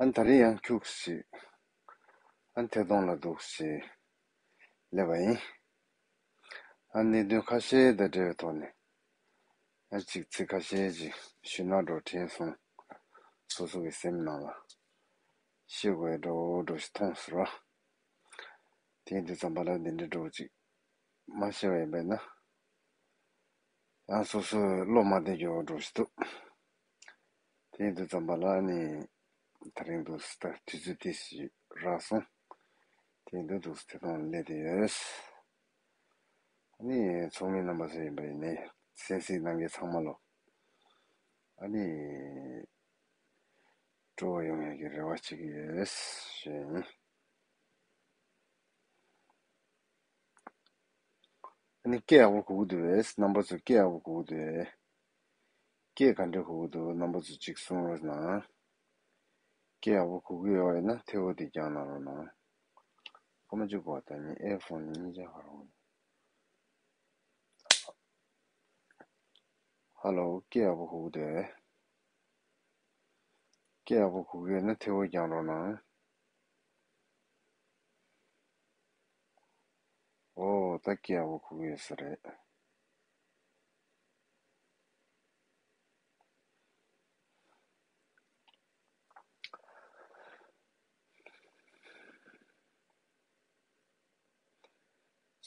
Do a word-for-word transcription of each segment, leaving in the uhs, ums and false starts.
ཨ་ནི་ད་རིང་ཡང་ཁྱུག་ཞིག་ཨ་ནི་ཐད་གཏོང་ལ་འདུག་ཞིག་སླེབས་པ་ཡིན། ཨ་ནི་གནད་དོན་ཁ་ཤས་དང་འབྲེལ་བའི་ཐོག་ནས་ཨ་ཅིག་ཚིག་ཁ་ཤས་ཅིག་ཞུས་ན་འགྲོ་དྲན་སོང་། སོ་སོ་གི་སེམས་ནང་ལ་ཤེས་དགོས་འགྲོ་འགྲོ་ཞིག་མཐོང་ཟེར་བ། དེ་ཡིན་དུས་ཙམ་པ་ལ་འདི་འདྲའི་འགྲོ་ཅིག་མ་ཤེས་པ་ཡིན་པས་ན། ཡང་སོ་སོའི་བློ་མ་བདེ་རྒྱུ་འགྲོ་ཞིག་འདུག་དེ་ཡིན་དུས་ཙམ་པ་ལ་ནི་ད་རིང་འདུག་སེ་ད་དུས་ཚོད་ཏོག་ཙམ་རག་སོང་། དེ་ཡིན་དུས་འདུག་སེ་དེ་དང་སླེབས་བསྡད་ཡོད། ཨ་ནི་ཚོགས་མི་རྣམ་པ་ཚོ་ཡིན་པ་ཡིན་ནའི་གསན་གཟིགས་གནང་མཁན་ཚང་མ་ལོ། ཨ་ནི་སྤྲོ་བོ་ཡོང་ཡག་གི་རེ་བ་བྱེད་ཀྱི་ཡོད་ཞུ་ཡིན། ཨ་ནི་སྐད་ཡག་པོ་གོ་གི་འདུག་གས། རྣམ་པ་ཚོ་སྐད་ཡག་པོ་གོ་གི་འདུག་གས། སྐད་ག་འདྲ་གོ་གི་འདུག་རྣམ་པ་ཚོ་གཅིག་གསུང་རོགས་གནང་། སྐད་ཡག་པོ་གོ་གི་ཡོད་པ་ཡིན་ན་ཐལ་བ་དེ་རྒྱག་གནང་རོགས་གནང་། སྐར་མ་གཅིག་གོ་བ་ད་ནི་ཨེ་ཕོན་གཉིས་ཆ་ག་རེ་གོ། ཧ་ལོ། སྐད་ཡག་པོ་གོ་གི་འདུག་གས། སྐད་ཡག་པོ་གོ་གི་ཡོད་ན་ཐལ་བ་རྒྱག་རོགས་གནང་། ཨོ་ད་སྐད་ཡག་པོ་གོ་གི་ཡོད་ས་རེད།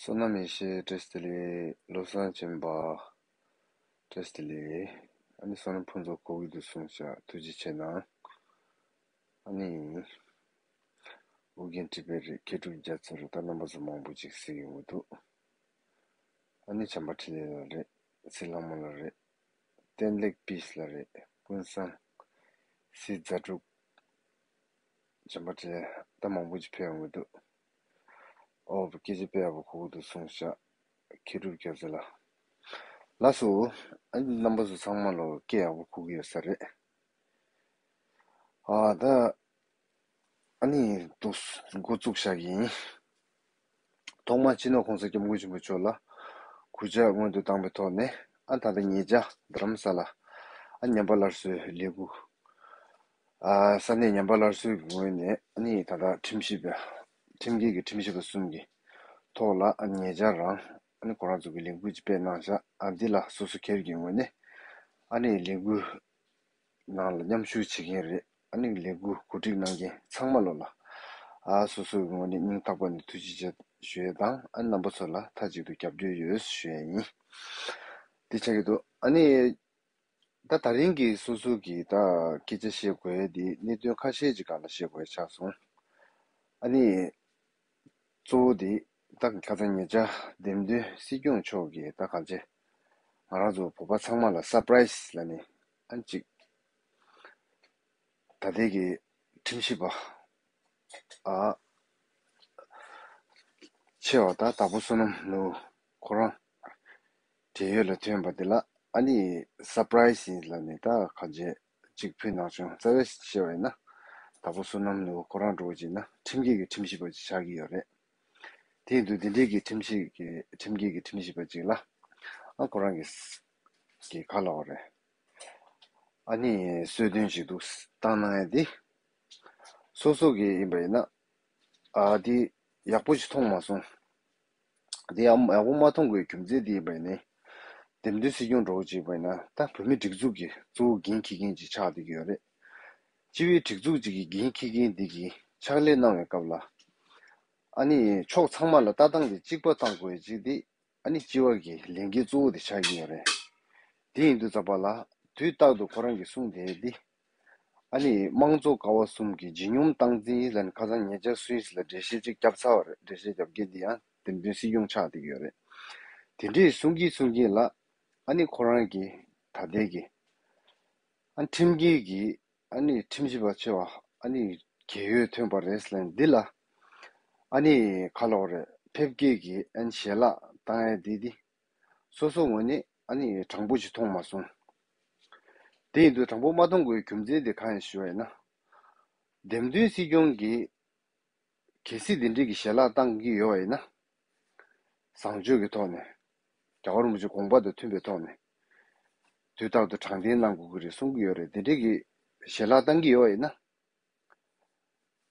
བསོད་ནམས་ཡེ་ཤེས་བཀྲ་ཤིས་བདེ་ལེགས། བློ་བཟང་སྦྱིན་པ་བཀྲ་ཤིས་བདེ་ལེགས། ཨ་ནི་བསོད་ནམས་ཕུན་ཚོགས་གོ་གི་འདུག་གསུངས་ཤག་ཐུགས་རྗེ་ཆེ་གནང་། ཨ་ནི་ཨོ་རྒྱན་ཊི་བེཊ་རེད། མཁས་གྲུབ་རྒྱ་མཚོ་རེད། ད་རྣམ་པ་ཚོ་མང་པོ་ཅིག་གཟིགས་ཡོང་གི་འདུག་ཨ་ནི་བྱམས་པ་འཕྲིན་ལས་ལགས་རེད། ཚེ་ལྷ་མོ་ལགས་རེད། བསྟན་ལེགས་པིས་ལགས་རེད། ཀུན་བཟང་། སྲིད་མཛའ་དྲུག་བྱམས་པ་འཕྲིན་ལས་ད་མང་པོ་ཅིག་ཕེབས་ཡོང་གི་འདུག་ཨོ་སྐད་ཆ་དཔེ་ཡག་པོ་གོ་གི་འདུག་གསུངས་ཤག་མཁས་གྲུབ་རྒྱ་མཚོ་ལགས། ལགས་སོ། ཨ་ནི་རྣམ་པ་ཚོ་ཚང་མ་ལོ་སྐད་ཡག་པོ་གོ་གི་ཡོད་ས་རེད། ཨ་ད། ཨ་ནི་འདུག་འགོ་བཙུགས་བཞག་གི་ཡིན། ཐོག་མར་སྤྱི་ནོར་༸གོང་ས་༸སྐྱབས་མགོན་ཆེན་པོ་མཆོག་ལ་གུས་ཕྱག་སྔོན་དུ་བཏང་བའི་ཐོག་ནས། ཨ་ད་ལྟ་ཉེ་ཆར་རྡ་རམ་ས་ལ་ཨ་ཉམས་པ་སླར་གསོའི་ལས་འགུལ། ཨ་ས་གནས་ཉམས་པ་སླར་གསོའི་ངོས་ནས་ཨ་ནི་ད་ལྟ་ཁྲིམས་ཞིབ་པ། ཁྲིམས་འགལ་གྱི་ཁྲིམས་ཞིབ་པ་གསུམ་གྱི་ཐོག་ལ་ཨ་ཉེ་ཆར་རང་ཨ་ནི་ཁོ་རང་ཚོ་གི་ལས་འགུལ་ཅིག་སྤེལ་གནང་བཞག་ཨ་འདི་ལ་སོ་སོ་སྒེར་གྱི་ངོས་ནས་ཨ་ནི་ལས་འགུལ་ནང་ལ་མཉམ་ཞུགས་བྱེད་མཁན་རེད། ཨ་ནི་ལས་འགུལ་གོ་སྒྲིག་གནང་མཁན་ཚང་མ་ལོ་ལ། ཨ་སོ་སོའི་ངོས་ནས་སྙིང་ཐག་པ་ནས་ཐུགས་རྗེ་ཆེ་ཞུ་ཡས་དང་། ཨ་ནི་རྣམ་པ་ཚོ་ལ་མཐའ་གཅིག་ཏུ་རྒྱབ་སྐྱོར་ཡོད་ཞུ་ཡས་ཡིན། འདི་ཆགས་ཀྱི་འདུག་ཨ་ནི། ད་ད་རིང་གི་སོ་སོ་གི་ད་སྐད་ཆ་བཤད་དགོས་ཡས་འདི་གནད་དོན་ཁ་ཤས་ཅིག་སྒང་ལ་བཤད་དགོས་ཡས་ཆགས་སོང་། ཨ་ནི། གཙོ་བོ་དེ་ད་ཁ་སང་ཉེ་ཆར་འདེམས་ཐོན་སྲིད་སྐྱོང་མཆོག་གིས་ད་གང་ཅི་ང་རང་ཚོ་བོད་པ་ཚང་མ་ལ་སར་པ་རའི་སི་ལབ་ནས་ཨ་ནི་ཅིག་ད་ལྟའི་གི་ཁྲིམས་ཞིབ་པ་ཨ་ཆེ་བ་ད་དྭགས་པོ་བསོད་ནམས་ནོར་བུ་ཁོ་རང་བགྲེས་ཡོལ་ལ་ཐོན་པ་དེ་ལ་ཨ་ནི་སར་པ་རའི་སི་ཡིན་ལབ་ནས་ད་གང་ཅི་ཅིག་ཕུལ་གནང་བྱུང་། རྩ་བའི་བཤད་པ་ཡིན་ན་དྭགས་པོ་བསོད་ནམས་ནོར་བུ་ཁོ་རང་འདྲ་བོ་ཅིག་ན་ཁྲིམས་འགལ་གྱི་ཁྲིམས་ཞིབ་པ་ཅིག་ཆགས་ཀྱི་ཡོད་རེད། དེ་ཡིན་དུས་འདི་འདྲའི་གི་ཁྲིམས་ཞིབ་ཀྱི་ཁྲིམས་འགལ་གྱི་ཁྲིམས་ཞིབ་པ་ཅིག་ལ་ཨ་ཁོ་རང་གི་གི་ག་ལབ་དགོས་རེད། ཨ་ནི་གསོལ་སྟོན་ཅིག་འདུག་བཏང་གནང་ཡ་འདི་སོ་སོ་གི་ཡིན་པ་ཡིན་ན་ཨ་འདི་ཡག་པོ་ཅིག་མཐོང་མ་སོང་། དེ་ཡང་ཡག་པོ་མ་མཐོང་དགོས་རྒྱུ་མཚན་དེ་ཡིན་པ་ཡིན་ནའི། འདེམས་ཐོན་སྲིད་སྐྱོང་འདྲ་བོ་ཅིག་ཡིན་པ་ཡིན་ན་ད་བོད་མི་སྒྲིག་འཛུགས་ཀྱི་གཙོ་བོ་འགན་འཁྱེར་མཁན་ཅིག་ཆགས་བསྡད་ཀྱི་ཡོད་རེད། སྤྱི་པའི་སྒྲིག་འཛུགས་ཅིག་གི་འགན་འཁྱེར་མཁན་འདི་གིས་ཕྱག་ལས་གནང་བའི་སྐབས་ལ། ཨ་ནི་ཕྱོགས་ཚང་མ་ལ་ལྟ་སྟངས་དེ་གཅིག་པ་བཏང་དགོས་ཡ་ཅིག་དེ་ཨ་ནི་སྤྱི་བ་གི་ལས་འགན་གཙོ་བོ་དེ་ཆགས་ཀྱི་ཡོད་རེད། དེ་ཡིན་དུས་ཙམ་པ་ལ་དུས་རྟག་ཏུ་ཁོ་རང་གིས་གསུངས་བསྡད་དེ། ཨ་ནི་དམངས་གཙོ་ཀ་བ་གསུམ་གྱི་ལྗིད་སྙོམས་སྟངས་འཛིན་ལབ་ནས་ཁ་སང་ཉེ་ཆར་སུད་སི་ལ་འགྲེལ་བཤད་ཅིག་བརྒྱབ་ཚར་བ་རེད། འགྲེལ་བཤད་བརྒྱབ་མཁན་འདི་ཡང་འདེམས་ཐོན་སྲིད་སྐྱོང་ཆགས་བསྡད་ཀྱི་ཡོད་རེད། དེ་འདྲས་གསུང་གིན་གསུང་གིན་ལ་ཨ་ནི་ཁོ་རང་གིས་ད་ལྟའི་གི་ཨ་ཁྲིམས་འགལ་གྱི་ཨ་ནི་ཁྲིམས་ཞིབ་པ་ཆེ་བ་ཨ་ནི་རྒས་ཡོལ་ཐོན་པ་རེད་ཟེར་ནས་འདི་ལ་ཨ་ནི་ག་ལབ་དགོས་རེད། ཕེབས་སྐྱེལ་གྱི་ཨ་ནི་ཞལ་ལག་བཏང་ཡ་འདི་འདི་སོ་སོ་ངོས་ནས་ཨ་ནི་དྲང་པོ་ཞིག་མཐོང་མ་སོང་། དེ་ཡིན་དུས་དྲང་པོ་མ་མཐོང་དགོས་རྒྱུ་མཚན་དེ་གང་ཡིན་ཞུ་བ་ཡིན་ན། འདེམས་ཐོན་སྲིད་སྐྱོང་གིས་གལ་སྲིད་འདི་འདྲའི་གི་ཞལ་ལག་བཏང་གི་ཡོད་པ་ཡིན་ན། བཟང་སྤྱོད་ཀྱི་ཐོག་ནས་རྒྱལ་བ་རིན་པོ་ཆེ་དགོངས་པ་དང་མཐུན་པའི་ཐོག་ནས་དུས་རྟག་ཏུ་དྲང་བདེན་གནང་དགོས་ཀྱི་རེད་གསུང་གི་ཡོད་རེད། འདི་འདྲའི་གི་ཞལ་ལག་བཏང་གི་ཡོད་པ་ཡིན་ན།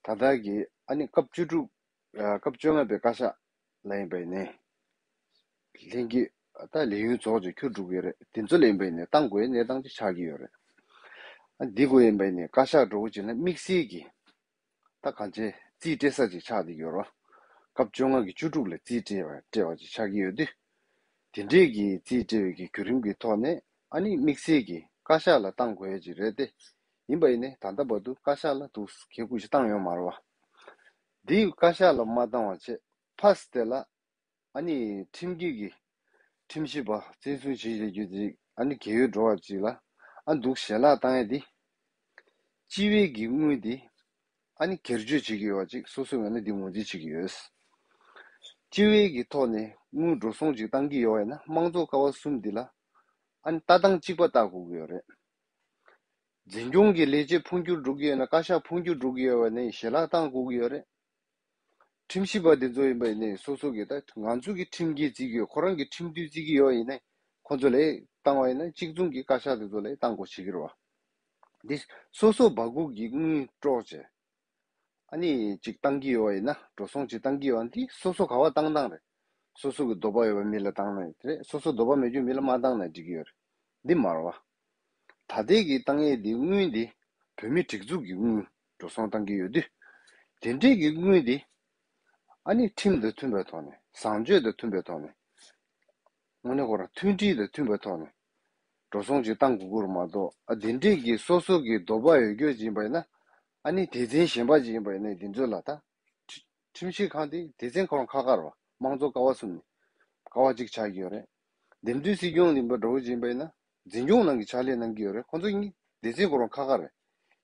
ད་ལྟ་གི་ཨ་ནི་སྐབས་བཅུ་དྲུག་ཨ་སྐབས་བཅོ་ལྔ་པའི་བཀའ་ཤག་ལ་ཡིན་པ་ཡིན་ནའི། ལྷན་རྒྱས་ད་ལས་ཡུན་རྫོགས་ཀྱི་འཁྱོར་འགྲོ་གི་ཡོད་རེད། དེ་ཚོ་ལ་ཡིན་པ་ཡིན་ནའི་བཏང་དགོས་གནས་སྟངས་ཅིག་ཆགས་ཀྱི་ཡོད་རེད། ཨ་འདི་དགོས་ཡིན་པ་ཡིན་ནའི་བཀའ་ཤག་འགྲོ་དགོས་བྱས་ན་དམིགས་བསལ་གྱི་ད་གང་ཅི་རྩིས་སྤྲད་ས་ཅིག་ཆགས་བསྡད་ཡོད་རེད། སྐབས་བཅོ་ལྔ་གི་བཅུ་དྲུག་ལ་རྩིས་སྤྲད་པ་སྤྲད་པ་ཅིག་ཆགས་ཀྱི་ཡོད་དུས། དེ་འདྲས་ཀྱི་རྩིས་སྤྲད་པའི་གི་བརྒྱུད་རིམ་གྱི་ཐོག་ནས་ཨ་ནི་དམིགས་བསལ་གྱི་བཀའ་ཤག་ལ་བཏང་དགོས་ཡ་ཅིག་རེད་དེ། ཡིན་པ་ཡིན་ནའི་ད་ལྟ་བར་དུ་བཀའ་ཤག་ལ་འདུག་གལ་ཁུར་ཞིག་བཏང་ཡོད་མ་རེད་བ། འདིས་བཀའ་ཤག་ལ་མ་བཏང་བ་བྱས་ཕ་སི་དེ་ལ། ཨ་ནི་ཁྲིམས་ཀྱི་གི་ཁྲིམས་ཞིབ་པ་བཙན་བཟུང་བྱེད་བྱེད་རྒྱུ་ཅིག་ཨ་ནི་རྒས་ཡོལ་འགྲོ་བ་ཅིག་ལ་ཨ་འདུག་ཞལ་ལག་བཏང་ཡ་འདི། སྤྱི་བའི་གི་དངུལ་འདི་ཨ་ནི་སྒེར་གཅོད་བྱེད་ཀྱི་ཡོད་པ་ཅིག་སོ་སོའི་ངོས་ནས་འདི་ངོས་འཛིན་བྱེད་ཀྱི་ཡོད། སྤྱི་བའི་གི་ཐོག་ནས་དངུལ་འགྲོ་སོང་ཅིག་བཏང་གི་ཡོད་པ་ཡིན་ན་དམངས་གཙོ་ཀ་བ་གསུམ་འདི་ལ་ཨ་ནི་ལྟ་སྟངས་གཅིག་པ་ལྟ་དགོས་ཀྱི་ཡོད་རེད། འཛིན་སྐྱོང་གི་ལས་བྱེད་འཕོ་འགྱུར་འགྲོ་གི་ཡོད་ན་བཀའ་ཤག་འཕོ་འགྱུར་འགྲོ་གི་ཡོད་པ་ནས་ཞལ་ལག་བཏང་དགོས་ཀྱི་ཡོད་རེད། ཁྲིམས་ཞིབ་པ་དེ་ཚོ་ཡིན་པ་ཡིན་ནའི་སོ་སོ་གི་ད་ང་ཚོ་གི་ཁྲིམས་འགལ་བརྩི་གི་ཡོད། ཁོ་རང་གི་ཁྲིམས་མཐུན་བརྩི་གི་ཡོད་ཡིན་ནའི་ཁོ་ཚོ་ལ་བཏང་བ་ཡིན་ན་གཅིག་མཚུངས་ཀྱི་བཀའ་ཤག་དེ་ཚོ་ལ་བཏང་དགོས་བྱེད་ཀྱི་རེད་བ། འདི་སོ་སོ་སྦ་ཁུག་གི་དངུལ་དཀྲོག་བྱས། ཨ་ནི་གཅིག་བཏང་གི་ཡོད་ཡིན་ན་འགྲོ་སོང་གཅིག་བཏང་གི་ཡོད་འདི་སོ་སོ་ག་བ་བཏང་བཏང་རེད། སོ་སོ་གི་འདོད་པ་ཡོད་པ་མི་ལ་བཏང་ན་རེད། སོ་སོ་འདོད་པ་མེད་རྒྱུ་མི་ལ་མ་བཏང་ན་འགྲིག་གི་ཡོད་རེད། འདི་མ་རེད་བ། ད་ལྟའི་གི་བཏང་ཡས་འདི་དངུལ་འདི་བོད་མི་སྒྲིག་འཛུགས་ཀྱི་དངུལ་འགྲོ་སོང་བཏང་གི་ཡོད་དུས། དེ་འདྲའི་གི་དངུལ་འདི་ཨ་ནི་ཁྲིམས་དང་མཐུན་པའི་ཐོག་ནས་བཟང་སྤྱོད་དང་མཐུན་པའི་ཐོག་ནས་དངོས་གནས་ཁོ་རང་མཐུན་སྒྲིལ་དང་མཐུན་པའི་ཐོག་ནས་འགྲོ་སོང་ཅིག་བཏང་དགོས་ཀྱི་རེད་མ་གཏོགས། ཨ་དེ་འདྲའི་གི་སོ་སོ་གི་འདོད་པ་ཡོད་རྒྱུ་ཅིག་ཡིན་པ་ཡིན་ན་ཨ་ནི་སྡེ་ཚན་གཞན་པ་ཅིག་ཡིན་པ་ཡིན་ན་འདི་ཚོ་ལ་ད། ཁྲིམས་ཞིབ་ཁང་དེ་སྡེ་ཚན་ཁོ་རང་ཁག་ཁག་རེད་བ། དམངས་གཙོ་ཀ་བ་གསུམ་ནས་ཀ་བ་གཅིག་ཆགས་ཀྱི་ཡོད་རེད། འདེམས་ཐོན་སྲིད་སྐྱོང་ཡིན་པ་འདྲ་བོ་ཅིག་ཡིན་པ་ཡིན་ན་འཛིན་སྐྱོང་ནང་གི་ཕྱག་ལས་གནང་གི་ཡོད་རེད། ཁོ་ཚོ་གཉིས་སྡེ་ཚན་ཁོ་རང་ཁག་ཁག་རེད།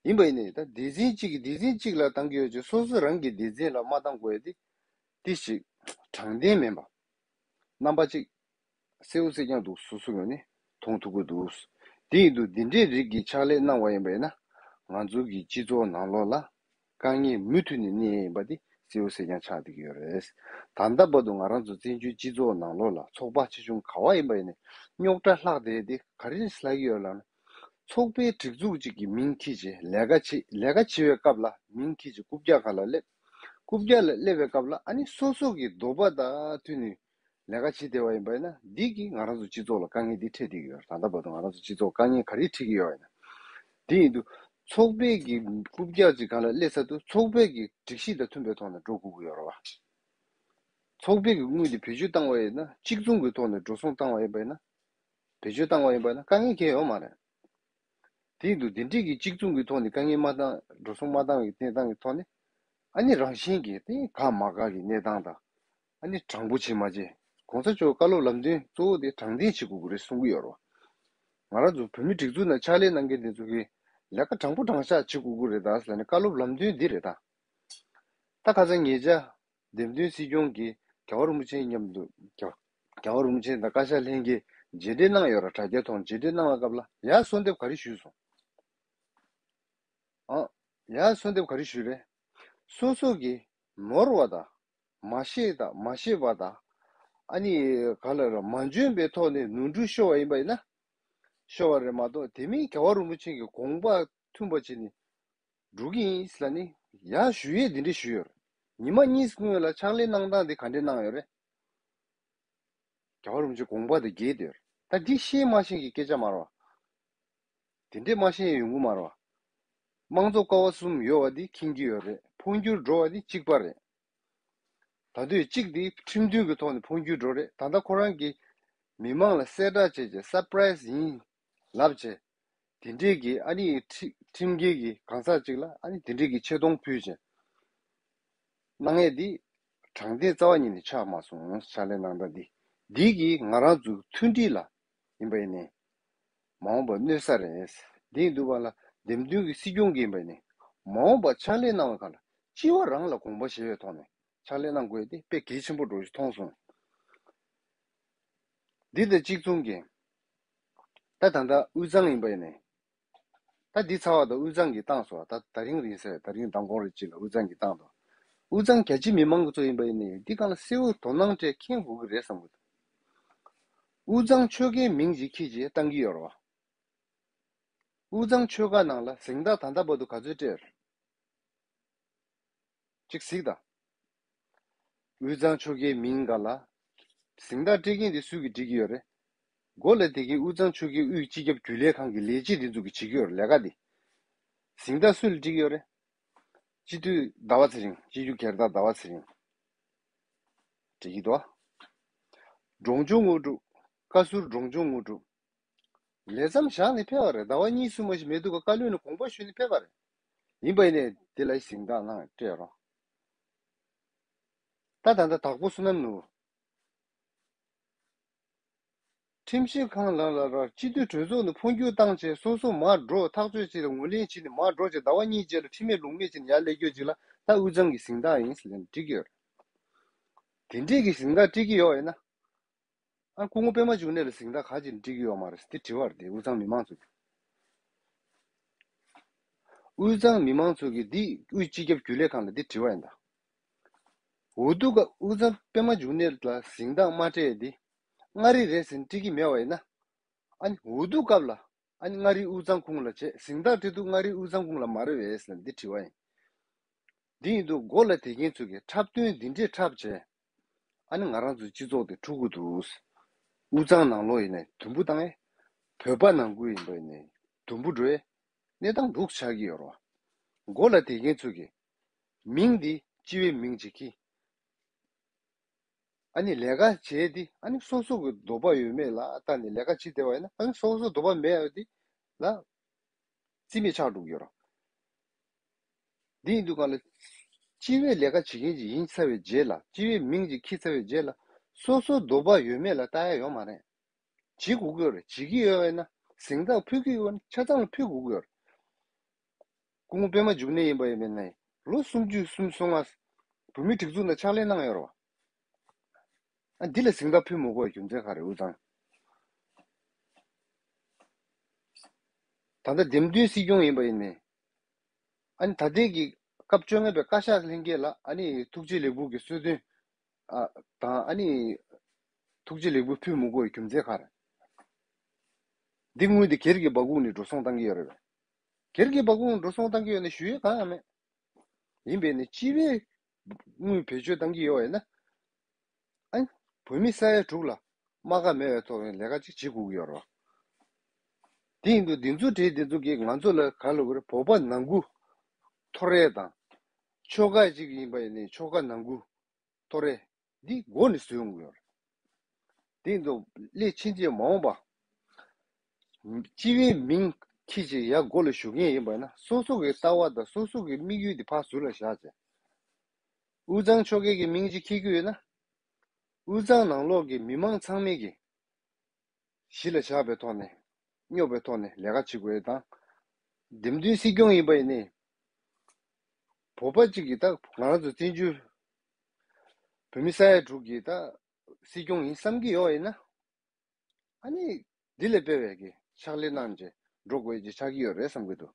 ཡིན་པ་ཡིན་ནའི་ད་སྡེ་ཚན་གཅིག་གིས་སྡེ་ཚན་གཅིག་ལ་བཏང་གི་ཡོད་ཅེས་སོ་སོ་རང་གི་སྡེ་ཚན་ལ་མ་བཏང་དགོས་ཡ་དེ་དེ་ཞིག་དྲང་བདེན་མིན་པ། རྣམ་པ་གཅིག་གསལ་བོ་གསལ་རྐྱང་འདུག་སོ་སོ་ངོས་ནས་མཐོང་ཐུབ་ཀྱི་འདུག་དེ་ཡིན་དུས་འདི་འདྲའི་རིགས་ཀྱི་ཕྱག་ལས་གནང་བ་ཡིན་པ་ཡིན་ན་ང་ཚོ་གི་སྤྱི་ཚོགས་ནང་ལོགས་ལ་དཀའ་ངལ་མུ་མཐུད་ནས་གནས་ཡིན་པ་དེ་གསལ་བོ་གསལ་རྐྱང་ཆགས་བསྡད་ཀྱི་ཡོད་རེད། ད་ལྟ་བར་དུ་ང་རང་ཚོ་བཙན་བྱོལ་སྤྱི་ཚོགས་ནང་ལོགས་ལ་ཚོགས་པ་ཆེ་ཆུང་ག་བ་ཡིན་པ་ཡིན་ནའི་རྙོག་དྲ་ལྷག་བསྡད་དེ་ག་རེ་ལྷག་གི་ཡོད་ལབ་ན། ཚོགས་པའི་སྒྲིག་འཛུགས་གཅིག་གི་མིང་འཁྱེར་བྱས་ལས་ཀ་བྱེད་ལས་ཀ་བྱེད་པའི་སྐབས་ལ་མིང་འཁྱེར་བྱས་རྐུབ་བཀྱག་སྒང་ལ་སླེབས། རྐུབ་བཀྱག་ལ་སླེབས་པའི་སྐབས་ལ་ཨ་ནི་སོ་སོ་གི་འདོད་པ་དང་མཐུན་ནས་ལས་ཀ་བྱེད་བསྡད་པ་ཡིན་པ་ཡིན་ན་འདི་གིས་ང་རང་ཚོ་སྤྱི་ཚོགས་ལ་དཀའ་ངལ་འདི་འཕྲད་བསྡད་ཀྱི་ཡོད་རེད། ད་ལྟ་བར་དུ་ང་རང་ཚོ་སྤྱི་ཚོགས་དཀའ་ངལ་ག་རེ་འཕྲད་ཀྱི་ཡོད་པ་ཡིན་ན། དེ་ཡིན་དུས་ཚོགས་པའི་གི་རྐུབ་བཀྱག་ཅིག་སྒང་ལ་སླེབས་ཚར་དུས་ཚོགས་པའི་གི་སྒྲིག་གཞི་དང་མཐུན་པའི་ཐོག་ནས་འགྲོ་དགོས་ཀྱི་ཡོད་རེད་བ། ཚོགས་པའི་གི་དངུལ་འདི་བེད་སྤྱོད་བཏང་བ་ཡིན་ན་གཅིག་མཚུངས་ཀྱི་ཐོག་ནས་འགྲོ་སོང་བཏང་བ་ཡིན་པ་ཡིན་ན། བེད་སྤྱོད་བཏང་བ་ཡིན་པ་ཡིན་ན་དཀའ་ངལ་གང་ཡང་ཡོད་མ་རེད། དེ་ཡིན་དུས་འདི་འདྲས་ཀྱི་གཅིག་མཚུངས་ཀྱི་ཐོག་ནས་དཀའ་ངལ་མ་བཏང་འགྲོ་སོང་མ་བཏང་བའི་གནས་སྟངས་ཀྱི་ཐོག་ནས་ཨ་ནི་རང་བཞིན་གྱིས་དེ་དགའ་མ་དགའ་གི་གནས་སྟངས་དང་ཨ་ནི་དྲང་པོ་བྱེད་མ་བྱེད་༸གོང་ས་མཆོག་བཀའ་སློབ་ལམ་སྟོན་གཙོ་བོ་དེ་དྲང་བདེན་བྱེད་དགོས་ཀྱི་རེད་གསུང་གི་ཡོད་རེད་བ། ང་རང་ཚོ་བོད་མི་སྒྲིག་འཛུགས་ནང་ཕྱག་ལས་གནང་མཁན་དེ་ཚོ་གིས་ལས་ཀ་དྲང་པོ་དྲང་བཞག་བྱེད་དགོས་ཀྱི་རེད་ད་ཟེར་ནས་བཀའ་སློབ་ལམ་སྟོན་འདི་རེད་ད། ད་ཁ་སང་ཉེ་ཆར་འདེམས་ཐོན་སྲིད་སྐྱོང་གིས་རྒྱལ་བ་རིན་པོ་ཆེ་མཉམ་དུ་རྒྱལ་རྒྱལ་བ་རིན་པོ་ཆེ་དང་བཀའ་ཤག་ལྷན་རྒྱས་མཇལ་འཕྲད་གནང་ཡོད་ར། དྲ་རྒྱའི་ཐོག་མཇལ་འཕྲད་གནང་བའི་སྐབས་ལ་ཡར་གསོལ་འདེབས་ག་རེ་ཞུས་སོང་། ཨ། ཡར་གསོལ་འདེབས་ག་རེ་ཞུས་རེད། སོ་སོ་གིས་ནོར་བ་དང་མ་ཤེས་དང་མ་ཤེས་པ་དང་ཨ་ནི་ག་ལ་ར་མ་འཇོན་པའི་ཐོག་ནས་ནོར་འཁྲུལ་ཤོར་བ་ཡིན་པ་ཡིན་ན་ཤོར་བ་རེད་མ་གཏོགས་དེ་མིན་རྒྱལ་བ་རིན་པོ་ཆེ་གི་དགོངས་པ་མཐུན་པ་བྱས་ནས་འགྲོ་གི་ཡིན་ཟེར་ལ་ནི་ཡར་ཞུ་ཡས་འདི་འདྲ་ཞུས་ཡོད་རེད། ཉི་མ་གཉིས་སྔོན་ལ་ཕྱག་ལས་གནང་སྟངས་འདི་ག་འདྲས་གནང་ཡོད་རེད། རྒྱལ་བ་རིན་པོ་ཆེ་དགོངས་པ་དང་འགལ་ཏེ་ཡོད་རེད། ད་འདི་ཤེས་མ་ཤེས་ཀྱི་སྐད་ཆ་མ་རེད་བ། དེ་འདྲས་མ་ཤེས་ཡོང་གི་མ་རེད་བ། དམངས་གཙོ་ཀ་བ་གསུམ་ཡོད་བ་འདི་མཁྱེན་གྱི་ཡོད་རེད། འཕོ་འགྱུར་འགྲོ་བ་འདི་གཅིག་པ་རེད། ད་དུས་གཅིག་འདི་ཁྲིམས་མཐུན་གྱི་ཐོག་ནས་འཕོ་འགྱུར་འགྲོ་རེད། ད་ལྟ་ཁོ་རང་གིས་མི་མང་ལ་གསལ་བསྒྲགས་བྱས་རྗེས་སར་པ་རའི་ཛི་ཡིན་ལབ་བྱས། དེ་འདྲས་ཀྱི་ཨ་ནི་ཁྲི་ཁྲིམས་འགལ་གྱི་གང་ཟག་ཅིག་ལ་ཨ་ནི་དེ་འདྲས་ཀྱི་ཆེ་མཐོང་ཕུལ་བྱས་གནང་ཡས་འདི་དྲང་བདེན་རྩ་བ་ཉིད་ནས་ཆགས་མ་སོང་། ཕྱག་ལས་གནང་སྟངས་འདི་འདི་གིས་ང་རང་ཚོའི་མཐུན་སྒྲིལ་ལ་ཡིན་པ་ཡིན་ནའི་མ་འོངས་པ་གནོད་ས་རེད། འདི་ཡིན་དུས་བར་ལ་འདེམས་ཐོན་གྱི་སྲིད་སྐྱོང་གིས་ཡིན་པ་ཡིན་ནའི་མ་འོངས་པ་ཕྱག་ལས་གནང་བའི་སྐབས་ལ་སྤྱི་བ་རང་ལ་དགོངས་པ་བཞེས་པའི་ཐོག་ནས་ཕྱག་ལས་གནང་དགོས་ཡས་དེ་དཔེ་གལ་ཆེན་པོ་འདྲ་ཞིག་མཐོང་སོང་། འདི་དང་གཅིག་མཚུངས་ཀྱི་ད་ད་ལྟ་དབུས་གཙང་ཡིན་པ་ཡིན་ནའི། ད་འདི་ཚར་བ་དང་དབུས་གཙང་གིས་བཏང་སོང་། ད་དེ་རིང་རིང་ཟེར་དེ་རིང་མདང་དགོང་རེ་གཅིག་ལ་དབུས་གཙང་གིས་བཏང་འདུག་དབུས་གཙང་རྒྱ་ཆེ་མི་མང་གི་ཚོ་ཡིན་པ་ཡིན་ནའི་འདི་སྒང་ལ་གསལ་བོ་དོ་སྣང་སྤྲད་མཁྱེན་དགོས་ཀྱི་རེད་བསམ་གྱི་འདུག་དབུས་གཙང་ཆོལ་ཁའི་མིང་ཅིག་འཁྱེར་བྱས་བཏང་གི་ཡོད་རེད་བ། དབུས་གཙང་ཆོལ་ཁ་ནང་ལ་གཟེངས་རྟགས་ད་ལྟ་བར་དུ་ག་ཚོད་སྤྲད། ཅིག་གཟིགས་དང་། དབུས་གཙང་ཆོལ་ཁའི་མིང་སྒང་ལ་གཟེངས་རྟགས་སྤྲད་མཁན་དེ་སུས་ཀྱིས་སྒྲིག་གི་ཡོད་རེད། མགོ་ལ་དེ་གའི་དབུས་གཙང་ཆོལ་ཁའི་དབུས་སྤྱི་ཁྱབ་རྒྱུན་ལས་ཁང་གི་ལས་བྱེད་དེ་ཚོ་གིས་བྱེད་ཀྱི་ཡོད་རེད། ལས་ཀ་དེ་གཟེངས་རྟགས་སུ་ལ་སྒྲིག་གི་ཡོད་རེད། སྤྱི་འཐུས་ཟླ་བ་ཚེ་རིང་། སྤྱི་འཐུས་རྒྱལ་དར་ཟླ་བ་ཚེ་རིང་སྒྲིག་གི་འདུག། འབྲོང་ཆུང་དངོས་གྲུབ། བཀའ་ཟུར་འབྲོང་ཆུང་དངོས་གྲུབ། ལས་མཚམས་བཞག་ནས་ཕེབས་པ་རེད། ཟླ་བ་གཉིས་གསུམ་མ་ཞིག་མེད་དུས་ཀ་བཀའ་བློན་ནས་དགོངས་པ་ཞུས་ནས་ཕེབས་པ་རེད། ཡིན་པ་ཡིན་ནའི་དེ་ལ་གཟེངས་རྟགས་གནང་སྤྲད་རོགས། ད་ད་ལྟ་དྭགས་པོ་བསོད་ནམས་ནོར་བུ། ཁྲིམས་ཞིབ་ཁང་ལ་ལ་ར་སྤྱི་འཐུས་གྲོས་ཚོགས་ནས་འཕོ་འགྱུར་བཏང་བྱས་སོ་སོ་མར་འགྲོ། ཐག་གཅོད་བྱས་ལ་ངོས་ལེན་བྱས་ནས་མར་འགྲོ་བྱས་ཟླ་བ་གཉིས་རྗེས་ལ་ཁྲིམས་མེད་ལུགས་མེད་བྱས་ནས་ཡར་སླེབས་རྒྱུ་ཅིག་ལ་ད་དབུས་གཙང་གི་གཟེངས་རྟགས་ཡིན་ཟེར་ནས་འགྲིག་གི་ཡོད་རེད། དེ་འདྲས་ཀྱི་གཟེངས་རྟགས་སྤྲད་ཀྱི་ཡོད་ཡིན་ན། ཨ་སྐུ་ངོ་པད་མ་འབྱུང་གནས་ལ་གཟེངས་རྟགས་ག་ཅིག་སྤྲད་ཀྱི་ཡོད་མ་རེད་ཟེར་དེ་དྲི་བ་རེད། དེ་དབུས་གཙང་མི་མང་ཚོ་གིས། དབུས་གཙང་མི་མང་ཚོ་གིས་འདི་དབུས་སྤྱི་ཁྱབ་རྒྱུན་ལས་ཁང་ལ་འདི་དྲི་བ་ཡིན་ད། འོ་འདུག་ག་དབུས་གཙང་པད་མ་འབྱུང་གནས་ལ་གཟེངས་རྟགས་མ་སྤྲད་འདི་མངའ་རིས་རེད་ཟེར་ནས་སྤྲད་ཀྱི་མེད་པ་ཡིན་ན། ཨ་ནི་འོ་འདུག་སྐབས་ལ་ཨ་ནི་མངའ་རིས་དབུས་གཙང་ཁོངས་ལ་བྱས། གཟེངས་རྟགས་སྤྲད་དུས་མངའ་རིས་དབུས་གཙང་ཁོངས་ལ་མ་རེད་པས་ཟེར་ནས་འདི་དྲི་བ་ཡིན། འདི་ཡིན་དུས་མགོ་ལ་དེ་མཁན་ཚོ་གིས་འཁྲབ་སྟོན་འདི་འདྲས་འཁྲབ་བྱས། ཨ་ནི་ང་རང་ཚོའི་སྤྱི་ཚོགས་དེ་འཁྲུག་གི་འདུག། དབུས་གཙང་ནང་ལོགས་ཡིན་ནའི་དུམ་བུ་བཏང་ཨེ། བོད་པ་ནང་ཁུལ་ཡིན་པ་ཡིན་ནའི་དུམ་བུ་འགྲོ་ཨེ། གནས་སྟངས་འདུག་ཆགས་ཀྱི་ཡོད་རེད་བ། མགོ་ལ་དེ་མཁན་ཚོ་གིས་མིང་འདི་སྤྱི་པའི་མིང་ཅིག་གིས། ཨ་ནི་ལས་ཀ་བྱས་ཏེ་ཨ་ནི་སོ་སོ་གི་འདོད་པ་ཡོད་མེད་ལ་ལྟ་ནས་ལས་ཀ་བྱེད་བསྡད་པ་ཡིན་ན། ཨ་ནི་སོ་སོ་འདོད་པ་མེད་པ་དེ་ལ་རྩིས་མེད་ཆགས་འགྲོ་གི་ཡོད་རེད། འདི་ཡིན་དུས་གང་ལ་སྤྱི་པའི་ལས་ཀ་བྱེད་མཁན་ཅིག་ཡིན་ཚར་བའི་རྗེས་ལ། སྤྱི་པའི་མིང་ཅིག་འཁྱེར་ཚར་བའི་རྗེས་ལ་སོ་སོ་འདོད་པ་ཡོད་མེད་ལ་ལྟ་ཡ་ཡོད་མ་རེད། བྱེད་དགོས་ཀྱི་ཡོད་རེད། བྱེད་ཀྱི་ཡོད་པ་ཡིན་ན་གཟེངས་རྟགས་ཕུལ་གྱི་ཡོད་པ་ཡིན་ན་ཆ་ཚང་ལ་ཕུལ་དགོས་ཀྱི་ཡོད་རེད། སྐུ་ངོ་པད་མ་འབྱུང་གནས་ཡིན་པ་ཡིན་པས་ན་ལོ་སུམ་ཅུ་སུམ་ཅུ་སོ་ལྔ་བོད་མིའི་སྒྲིག་འཛུགས་ནང་ཕྱག་ལས་གནང་ཡོད་རེད་བ། ཨ་འདི་ལ་གཟེངས་རྟགས་ཕུལ་མི་དགོས་པའི་རྒྱུ་མཚན་ག་རེ། དབུས་གཙང་ད་ལྟ་འདེམས་ཐོན་སྲིད་སྐྱོང་ཡིན་པ་ཡིན་ནའི། ཨ་ནི་ད་ལྟའི་གི་སྐབས་བཅོ་ལྔ་པའི་བཀའ་ཤག་ལྷན་རྒྱས་ལ་ཨ་ནི་ཐུགས་རྗེ་ལེགས་འབུལ་གྱི་གསོལ་སྟོན། ཨ་དང་ཨ་ནི་ཐུགས་རྗེ་ལེགས་འབུལ་ཕུལ་མི་དགོས་པའི་རྒྱུ་མཚན་ག་རེ། འདི་དངུལ་འདི་སྒེར་གྱི་འབབ་ཁུངས་ནས་འགྲོ་སོང་བཏང་གི་ཡོད་རེད་པས། སྒེར་གྱི་འབབ་ཁུངས་འགྲོ་སོང་བཏང་གི་ཡོད་ནས་ཞུ་ཡས་གང་ཡང་མེད། ཡིན་པས་ནི་སྤྱི་པའི་དངུལ་བེད་སྤྱོད་བཏང་གི་ཡོད་པ་ཡིན་ན། ཨ་ནི་བོད་མི་ས་ཡ་དྲུག་ལ་རྨ་ཁ་མེད་པའི་ཐོག་ནས་ལས་ཀ་ཅིག་བྱེད་དགོས་ཀྱི་ཡོད་རེད་བ། དེ་ཡིན་དུས་འདི་ཚོ་གྲས་འདི་ཚོ་གིས་ང་ཚོ་ལ་ག་ལབ་དགོས་རེད། བོད་པ་ནང་ཁུལ་ཐོར་རེ་དང་། ཆོལ་ཁ་ཅིག་ཡིན་པ་ཡིན་ནའི་ཆོལ་ཁ་ནང་ཁུལ་ཐོར་རེ་འདི་མགོ་ནས་བཟོས་ཡོང་གི་ཡོད་རེད། དེ་ཡིན་དུས་སླད་ཕྱིན་ཆད་མ་འོངས་པ་སྤྱི་པའི་མིང་འཁྱེར་བྱས་ཡར་མགོ་ལ་བཞུགས་མཁན་ཡིན་པ་ན་སོ་སོ་གི་ལྟ་བ་དང་སོ་སོ་གི་དམིགས་ཡུལ་དེ་ཕར་ཟུར་ལ་བཞག་བྱས། དབུས་གཙང་ཆོལ་ཁའི་གི་མིང་ཅིག་འཁྱེར་གྱི་ཡོད་ན། དབུས་གཙང་ནང་ལོགས་ཀྱི་མི་མང་ཚང་མས་ཀྱི་གཞི་ལ་བཞག་པའི་ཐོག་ནས་སྙོབ་པའི་ཐོག་ནས་ལས་ཀ་བྱེད་དགོས་ཡས་དང་། འདེམས་ཐོན་སྲིད་སྐྱོང་ཡིན་པ་ཡིན་ནའི། བོད་པ་གཅིག་གིས་ད་ང་རང་ཚོ་བཙན་བྱོལ་བོད་མི་ས་ཡ་དྲུག་གི་ད་སྲིད་སྐྱོང་ཡིན་བསམ་གྱི་ཡོད་པ་ཡིན་ན། ཨ་ནི་འདི་ལས་སྤེལ་བའི་གི་ཕྱག་ལས་གནང་བྱས་འགྲོ་དགོས་ཀྱི་ཆགས་ཀྱི་ཡོད་རེད་བསམ་གྱི་འདུག།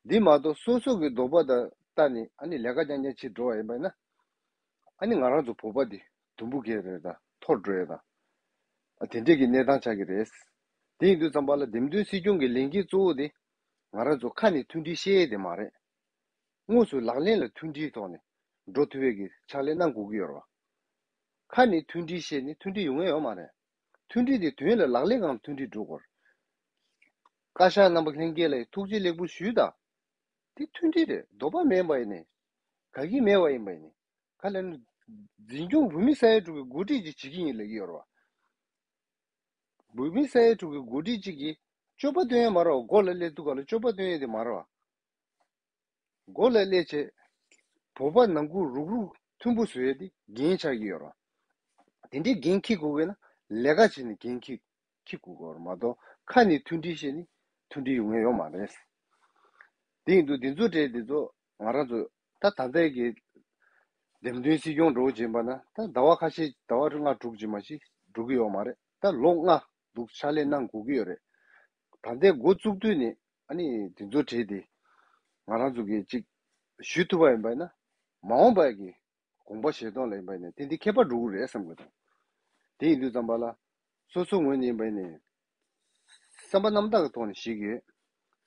འདི་མ་གཏོགས་སོ་སོ་གི་འདོད་པ་དང་ལྟ་ནས་ཨ་ནི་ལས་ཀ་རྐྱང་རྐྱང་བྱེད་འགྲོ་བ་ཡིན་པ་ན། ཨ་ནི་ང་རང་ཚོ་བོད་པ་འདི་དུམ་བུ་བརྒལ་རེད་དང་འཐོར་འགྲོ་ཡས་དང་། ཨ་དེ་འདྲས་ཀྱི་གནས་སྟངས་ཆགས་ཀྱི་རེད། དེ་ཡིན་དུས་ཙམ་པ་ལ་འདེམས་ཐོན་སྲིད་སྐྱོང་གི་ལས་འགན་གཙོ་བོ་དེ་ང་རང་ཚོ་ཁ་ནས་མཐུན་སྒྲིལ་བཤད་ཡས་དེ་མ་རེད། དངོས་སུ་ལག་ལེན་ལ་མཐུན་སྒྲིལ་ཐོག་ནས་འགྲོ་ཐུབ་པའི་གི་ཕྱག་ལས་གནང་དགོས་ཀྱི་ཡོད་རེད་བ། ཁ་ནས་མཐུན་སྒྲིལ་བཤད་ནས་མཐུན་སྒྲིལ་ཡོང་ཡས་ཡོད་མ་རེད། མཐུན་སྒྲིལ་དེ་དོན་ལ་ལག་ལེན་ངང་མཐུན་སྒྲིལ་འགྲོ་དགོས་རེད། བཀའ་ཤག་རྣམ་པ་ལྷན་རྒྱས་ལ་ཐུགས་རྗེ་ལེགས་འབུལ་ཞུས་དང་། དེ་མཐུན་སྒྲིལ་རེད། འདོད་པ་མེད་པ་ཡིན་ནའི། དགའ་གི་མེད་པ་ཡིན་པ་ཡིན་ནའི། ག་ལ་ནི། འཛིན་སྐྱོང་བོད་མི་ས་ཡ་དྲུག་གི་འགོ་ཁྲིད་ཅིག་བྱེད་ཀྱི་ཡིན་ལབ་ཀྱི་ཡོད་རེད་བ། བོད་མི་ས་ཡ་དྲུག་གི་འགོ་ཁྲིད་ཅིག་གིས་སྤྱོད་པ་སྟོན་ཡ་མ་རེད་བ། མགོ་ལ་སླེབས་དུས་ག་ལ་སྤྱོད་པ་སྟོན་ཡ་དེ་མ་རེད་བ། མགོ་ལ་སླེབས་བྱས། བོད་པ་ནང་ཁུལ་རུག་རུག་མཐུན་པོ་བཟོ་ཡ་དེ་འགན་ཆགས་ཀྱི་ཡོད་རེད་བ། དེ་འདྲའི་འགན་འཁྱེར་དགོས་ཀྱི་ན་ལས་ཀ་བྱས་ནས་འགན་འཁྱེར་འཁྱེར་དགོས་ཀྱི་ཡོད་རེད་མ་གཏོགས་ཁ་ནས་མཐུན་སྒྲིལ་བྱས་ནས་མཐུན་སྒྲིལ་ཡོང་ཡ་ཡོད་མ་རེད། དེ་ཡིན་དུས་འདི་ཚོ་གྲས་འདི་ཚོ་ང་རང་ཚོ་ད་ད་ལྟའི་གི་འདེམས་ཐོན་སྲིད་སྐྱོང་འགྲོ་བཞིན་པ་ན་ད་ཟླ་བ་ཁ་ཤས་ཟླ་བ་ལྔ་དྲུག་ཅིག་མ་གཏོགས་འགྲོ་གི་ཡོད་མ་རེད། ད་ལོ་ལྔ་འདུག་ཕྱག་ལས་གནང་དགོས་ཀྱི་ཡོད་རེད། ད་ལྟའི་འགོ་བཙུགས་དུས་ནས་ཨ་ནི་འདི་ཚོ་གྲས་དེ་ང་རང་ཚོ་གིས་ཅིག་ཞུ་ཐུབ་པ་ཡིན་པ་ཡིན་ན་མ་འོངས་པའི་གི་དགོངས་པ་བཞེས་སྟངས་ལ་ཡིན་པ་ཡིན་ན་དེ་འདི་ཁྱད་པར་འགྲོ་གི་རེད་བསམ་གི་འདུག། དེ་ཡིན་དུས་ཙམ་པ་ལ་སོ་སོ་ངོས་ནས་ཡིན་པ་ཡིན་ནའི་བསམ་པ་རྣམ་དག་གི་ཐོག་ནས་བཤད་ཀྱི་ཡོད།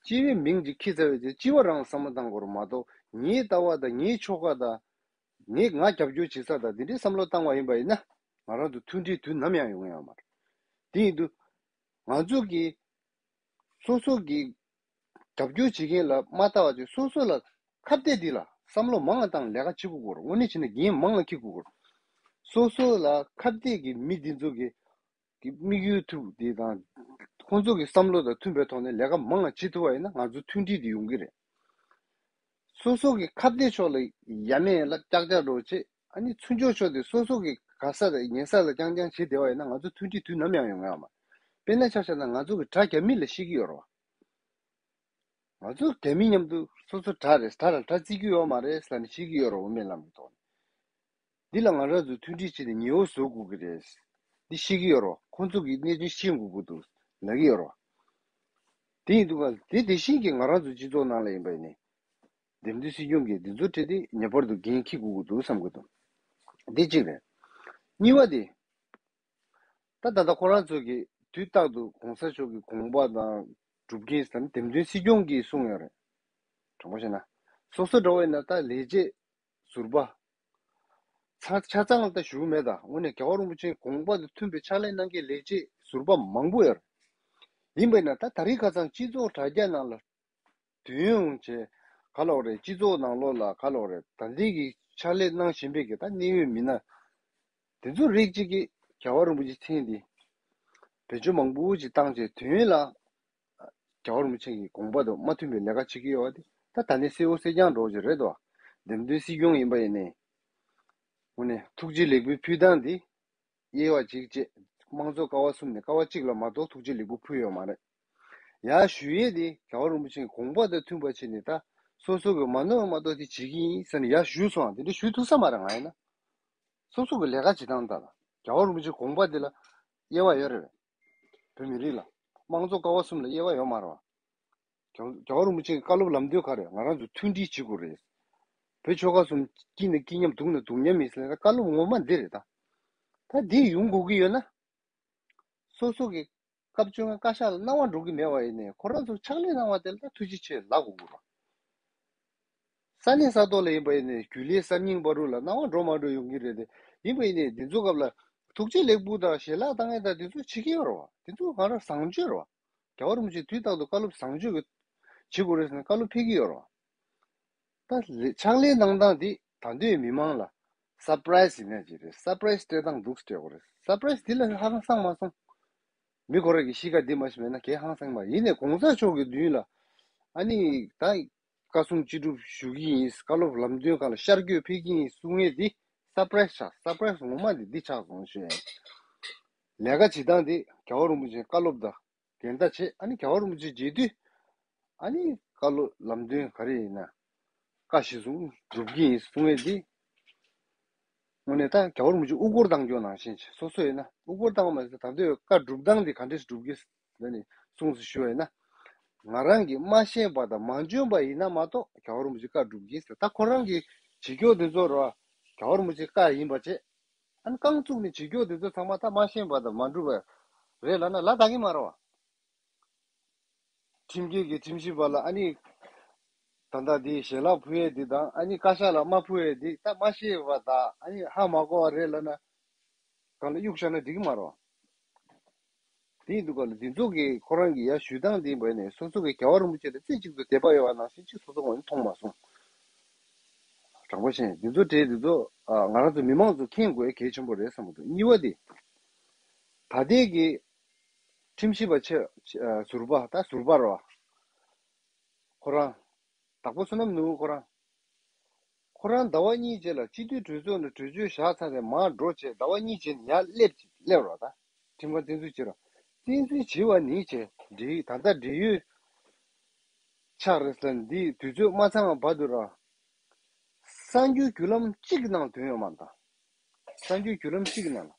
སྤྱི་པའི་མིང་ཅིག་འཁྱེར་ཚར་བའི་རྗེས་སྤྱི་པ་རང་ལ་བསམ་བློ་བཏང་དགོས་རེད་མ་གཏོགས་ངའི་ལྟ་བ་དང་ངའི་ཆོལ་ཁ་དང་ ངས་ང་རྒྱབ་སྐྱོར་བྱེད་ས་དང་འདི་འདྲའི་བསམ་བློ་བཏང་བ་ཡིན་པ་ཡིན་ན། ང་རང་ཚོ་མཐུན་སྒྲིལ་དུས་ནམ་ཡང་ཡོང་ཡ་མ་རེད། དེ་ཡིན་དུས་ང་ཚོ་གི་སོ་སོ་གི་རྒྱབ་སྐྱོར་བྱེད་མཁན་ལ་མ་ལྟ་བ་ཅིག་སོ་སོ་ལ་ཁ་གཏད་འདི་ལ་བསམ་བློ་མང་བ་བཏང་ལས་ཀ་བྱེད་དགོས་སྐོར། དངོས་གནས་བྱས་ན་འགན་མང་བ་འཁྱེར་དགོས་སྐོར། སོ་སོ་ལ་ཁ་གཏད་ཀྱི་མི་འདི་ཚོ་གི་གི་དམིགས་ཡུལ་ཐུབ་འདི་དང་ཁོང་ཚོ་གི་བསམ་བློ་དང་མཐུན་པའི་ཐོག་ནས་ལས་ཀ་མང་བ་བྱེད་ཐུབ་པ་ཡིན་ན་ང་ཚོ་མཐུན་སྒྲིལ་འདི་ཡོང་གི་རེད། སོ་སོ་གི་ཁ་གཏད་ཕྱོགས་ལ་ཡ་མེད་ལ་ཀྱག་ཀྱག་འགྲོ་བྱེད། ཨ་ནི་ཚུར་འཇོག་ཕྱོགས་དེ་སོ་སོ་གི་ག་ས་དང་ཉེ་ས་ལ་རྐྱང་རྐྱང་བྱེད་བསྡད་པ་ཡིན་ན་ང་ཚོ་མཐུན་སྒྲིལ་དུས་ནམ་ཡང་ཡོང་ཡ་མ་རེད། དཔེར་ན་ཆ་བཞག་ན་ང་ཚོ་གི་དགྲ་རྒྱ་མི་ལ་ཤེས་ཀྱི་ཡོད་རེད་བ། ང་ཚོ་རྒྱ་མི་མཉམ་དུ་སོ་སོ་དགྲ་རེད། དགྲ་ལ་དགྲ་བརྩི་གི་ཡོད་མ་རེད་ཟེར་ནས་བཤད་ཀྱི་ཡོད་རེད། དབུ་མའི་ལམ་གྱི་ཐོག་ནས། འདི་ལ་ང་རང་ཚོ་མཐུན་སྒྲིལ་བྱས་ནས་ཉེ་བོ་བཟོ་དགོས་ཀྱི་རེད། འདི་ཤེས་ཀྱི་ཡོད་རེད། ཁོང་ཚོ་གི་གནད་དོན་ཤེས་དགོས་ཀྱི་འདུག་ལབ་ཀྱི་ཡོད་རེད། དེ་ཡིན་དུས་ག་དེ་དེ་བཞིན་གྱི་ང་རང་ཚོ་སྤྱི་ཚོགས་ནང་ལ་ཡིན་པ་ཡིན་ནའི། འདེམས་ཐོན་སྲིད་སྐྱོང་གིས་འདི་ཚོ་ཁྲིད་དེ་ངེས་པར་དུ་འགན་འཁྱེར་དགོས་ཀྱི་འདུག་བསམ་གྱི་འདུག་འདི་གཅིག་རེད། གཉིས་པ་དེ། ད་ད་ལྟ་ཁོ་རང་ཚོ་གིས་དུས་རྟག་ཏུ་གོང་ས་མཆོག་གི་དགོངས་པ་དང་སྒྲུབ་མཁན་དང་འདེམས་ཐོན་སྲིད་སྐྱོང་གིས་གསུངས་ཡོད་རེད། དྲང་པོ་བཤད་ན། སོ་སོ་འདྲ་བོ་ཡིན་ན་ད་ལས་བྱེད་ཟུར་པ། ཚ་ཆ་ཚང་ལ་ད་ཞུ་མེད། ད་དངོས་གནས་རྒྱལ་བ་རིན་པོ་ཆེའི་དགོངས་པ་དང་མཐུན་པའི་ཕྱག་ལས་གནང་མཁན་ལས་བྱེད་ཟུར་པ་མང་པོ་ཡོད་རེད། ཡིན་པས་ན་ད་ད་རེས་ཁ་སང་སྤྱི་ཚོགས་དྲ་རྒྱ་ནང་ལ་དོན་ཡོང་བྱས་ག་ལོག་རེད། སྤྱི་ཚོགས་ནང་ལོགས་ལ་ག་ལོག་རེད། ད་ལྟའི་གི་ཕྱག་ལས་གནང་བཞིན་པའི་གི་ད་གནད་ཡོད་མི་སྣ་དེ་ཚོ་རིགས་གཅིག་གིས་རྒྱལ་བ་རིན་པོ་ཆེ་མཚན་འདི་བེད་སྤྱོད་མང་པོ་ཅིག་བཏང་བྱས་དོན་ལ་རྒྱལ་བ་རིན་པོ་ཆེ་གི་དགོངས་པ་དང་མ་མཐུན་པའི་ལས་ཀ་བྱེད་ཀྱི་ཡོད་པ་དེ་ད་ད་ནི་གསལ་བོ་གསལ་རྐྱང་འགྲོ་གི་རེད་དོ། འདེམས་ཐོན་སྲིད་སྐྱོང་ཡིན་པ་ཡིན་ནའི་དངོས་གནས་ཐུགས་རྗེ་ལེགས་འབུལ་ཕུལ་སྟངས་འདི་དབྱེ་བ་འབྱེད་བྱས་དམངས་གཙོ་ཀ་བ་གསུམ་ནས་ཀ་བ་གཅིག་ལ་མ་གཏོགས་ཐུགས་རྗེ་ལེགས་འབུལ་ཕུལ་ཡོད་མ་རེད། ཡར་ཞུ་ཡས་དེ་རྒྱལ་བ་རིན་པོ་ཆེའི་དགོངས་པ་དང་མཐུན་པ་བྱས་ནས་ད་སོ་སོ་གི་མ་ནོར་མ་གཏོགས་དེ་བྱེད་ཀྱི་ཡིན་ཟེར་ནས་ཡར་ཞུས་སོང་། དེ་འདྲ་ཞུ་ཐུབ་ས་མ་རེད། ང་ཡིན་ན་སོ་སོ་གི་ལས་ཀ་བྱེད་སྟངས་དང་རྒྱལ་བ་རིན་པོ་ཆེའི་དགོངས་པ་དེ་ལ་དབྱེ་བ་ཡོད་རེད་པས། བོད་མི་རིགས་ལ་དམངས་གཙོ་ཀ་བ་གསུམ་ལ་དབྱེ་བ་ཡོད་མ་རེད་པ། རྒྱལ་རྒྱལ་བ་རིན་པོ་ཆེའི་བཀའ་སློབ་ལམ་སྟོན་ག་རེ། ང་རང་ཚོ་མཐུན་སྒྲིལ་བྱེད་དགོས་རེད། བོད་ཆོལ་ཁ་གསུམ་སྐྱིད་ན་སྐྱིད་མཉམ་སྡུག་ན་སྡུག་མཉམ་ཡིན་ཟེར་ན་བཀའ་སློབ་ངོ་མ་འདི་རེད་ད། ད་འདི་ཡོང་དགོས་ཀྱི་ཡོད་ན། སོ་སོ་གི་སྐབས་བཅོ་ལྔ་བཀའ་ཤག་ལ་གནང་བ་འགྲོ་གི་མེད་པ་ཡིན་ནའི་ཁོ་རང་ཚོ་ཕྱག་ལས་གནང་བ་དེ་ལ་ད་ཐུགས་རྗེ་ཆེ་ལབ་དགོས་ཀྱི་རེད། ས་གནས་ས་ཐོག་ལ་ཡིན་པ་ཡིན་ནའི་རྒྱུན་ལས་གསར་རྙིང་བར་དུ་ལ་གནང་བ་འགྲོ་མ་འགྲོ་ཡོང་གི་རེད་དེ། ཡིན་པ་ཡིན་ནའི་འདི་ཚོ་སྐབས་ལ་ཐུགས་རྗེ་ལེགས་འབུལ་དང་ཞལ་ལག་བཏང་ཡས་དང་འདི་ཚོ་བྱེད་ཀྱི་ཡོད་རེད་པ། འདི་ཚོ་ང་རང་བཟང་སྤྱོད་རེད་པ། རྒྱལ་བ་རིན་པོ་ཆེ་དུས་རྟག་ཏུ་བཀའ་སློབ་བཟང་སྤྱོད་ཀྱི་བྱེད་དགོས་རེད་ཟེར་ནས་བཀའ་སློབ་ཕེབས་ཀྱི་ཡོད་རེད་པ། ད་ལེ་ཕྱག་ལས་གནང་སྟངས་འདི་ད་དུང་མི་མང་ལ་སར་པ་རའི་སི་ཡིན་ན་ཅི་རེད། སར་པ་རའི་སི་སྤྲད་སྟངས་འདུག་སྤྲད་དགོས་རེད། སར་པ་རའི་སི་འདི་ལ་ཧ་ཧང་སང་མ་སོང་། མི་ཁོ་རང་གི་གཤིས་ཀ་འདི་མ་ཤེས་མེད་ན་གའི་ཧང་སང་མ་ཡིན་ནའི་གོང་ས་མཆོག་གི་མདུན་ལ་ཨ་ནི་ད་བཀའ་གསུང་ཅི་སྒྲུབ་ཞུ་གི་ཡིན། བཀའ་སློབ་ལམ་སྟོན་སྒང་ལ་ཤར་བསྐྱོད་ཕེབས་ཀྱི་ཡིན་གསུང་ཡས་འདི་སར་པ་རའི་སི་ཆགས། སར་པ་རའི་སི་ངོ་མ་འདི་འདི་ཆགས་སོང་ཞུ་ཡ་ཡིན། ལས་ཀ་བྱེད་སྟངས་འདི་རྒྱལ་བ་རིན་པོ་ཆེའི་བཀའ་སློབ་དང་འགལ་ཟླ་བྱེད། ཨ་ནི་རྒྱལ་བ་རིན་པོ་ཆེ་མཇལ་དུས་ཨ་ནི་བཀའ་སློབ་ལམ་སྟོན་ག་རེ་ཡིན་ན་བཀའ་གཞི་བཟུང་སྒྲུབ་ཀྱི་ཡིན་གསུང་ཡས་འདི། དངོས་གནས་ད་རྒྱལ་བ་རིན་པོ་ཆེ་དབུ་སྐོར་བཏང་རྒྱུ་ནང་བཞིན་བྱས། སོ་སོ་ཡིན་ན་དབུ་སྐོར་བཏང་བ་མ་ཟད་ད་དུང་བཀའ་སྒྲུབ་སྟངས་འདི་ག་འདྲས་སྒྲུབ་ཀྱི་ཟེར་ནས་གསུངས་སུ་ཞུ་བ་ཡིན་ན། ང་རང་གིས་མ་ཤེས་པ་དང་མ་འཇོན་པ་ཡིན་ན་མ་གཏོགས་རྒྱལ་བ་རིན་པོ་ཆེ་བཀའ་སྒྲུབ་ཀྱི་ཟེར། ད་ཁོ་རང་གི་བྱེད་སྐྱོ་འདི་ཚོ་ར་རྒྱལ་བ་རིན་པོ་ཆེ་བཀའ་ཡིན་པ་བྱས། ཨ་ནི་རྐང་བཙུགས་ནས་བྱེད་སྐྱོ་འདི་ཚོ་ཚང་མ་ད་མ་ཤེས་པ་དང་མ་འགྲུབ་པ་རེད་ལབ་ན་ལ་ད་གི་མ་རེད་བ། ཁྲིམས་འགལ་གྱི་ཁྲིམས་ཞིབ་པ་ལ་ཨ་ནི་ད་ལྟ་འདི་ཞལ་ལག་ཕུལ་ཡས་འདི་དང་ཨ་ནི་བཀའ་ཤག་ལ་མ་ཕུལ་ཡས་འདི་ད་མ་ཤེས་པ་དང་ཨ་ནི་ཧ་མ་གོ་བ་རེད་ལབ་ན་གང་ལ་གཡུག་བཞག་ན་འགྲིག་གི་མ་རེད། དེ་ཡིན་དུས་ག་ལ་འདི་ཚོ་གི་ཁོ་རང་གི་ཡ་ཞུ་སྟངས་འདི་བས་ནས་སོ་སོ་གི་རྒྱལ་བ་རིན་པོ་ཆེ་ལ་རྩེ་གཅིག་ཏུ་དད་པ་ཡོད་པ་ནང་བཞིན་གཅིག་སོ་སོ་ངོས་ནས་མཐོང་མ་སོང་། དྲང་པོ་བཤད་འདི་ཚོ་གྲས་འདི་ཚོ་ང་རང་ཚོ་མི་མང་ཚོ་མཁྱེན་དགོས་གལ་ཆེན་པོ་རེད་བསམ་གྱི་འདུག་གཉིས་པ་དེ། ད་ལྟའི་གི་ཁྲིམས་ཞིབ་པ་ཆེ་ཟུར་པ་ད་ཟུར་པ་རེད་བ། ཁོ་རང་། དྭགས་པོ་བསོད་ནམས་ནོར་བུ་ཁོ་རང་། ཁོ་རང་ཟླ་བ་གཉིས་རྗེས་ལ་སྤྱི་འཐུས་གྲོས་ཚོགས་ནས་གྲོས་ཆོད་བཞག་ཚར་ནས་མར་འགྲོ་བྱས་ཟླ་བ་གཉིས་རྗེས་ནས་ཡར་སླེབས་ཀྱི་སླེབས་རོགས་ད། ཁྲིམས་ཁང་བཙན་འཛུལ་བྱེད་རོགས། བཙན་འཛུལ་བྱས་པ་ནི་བྱས་འབྲེལ་ད་ལྟ་འབྲེལ་ཡོད་ཆགས་རེད་ཟེར་འདི་དུས་ཚོད་མ་ཚང་བ་བར་དུ་ར། གསར་འགྱུར་བརྒྱུད་ལམ་གཅིག་གི་ནང་དོན་ཡོད་མ་རེད་ད། གསར་འགྱུར་བརྒྱུད་ལམ་གཅིག་གི་ནང་ལ།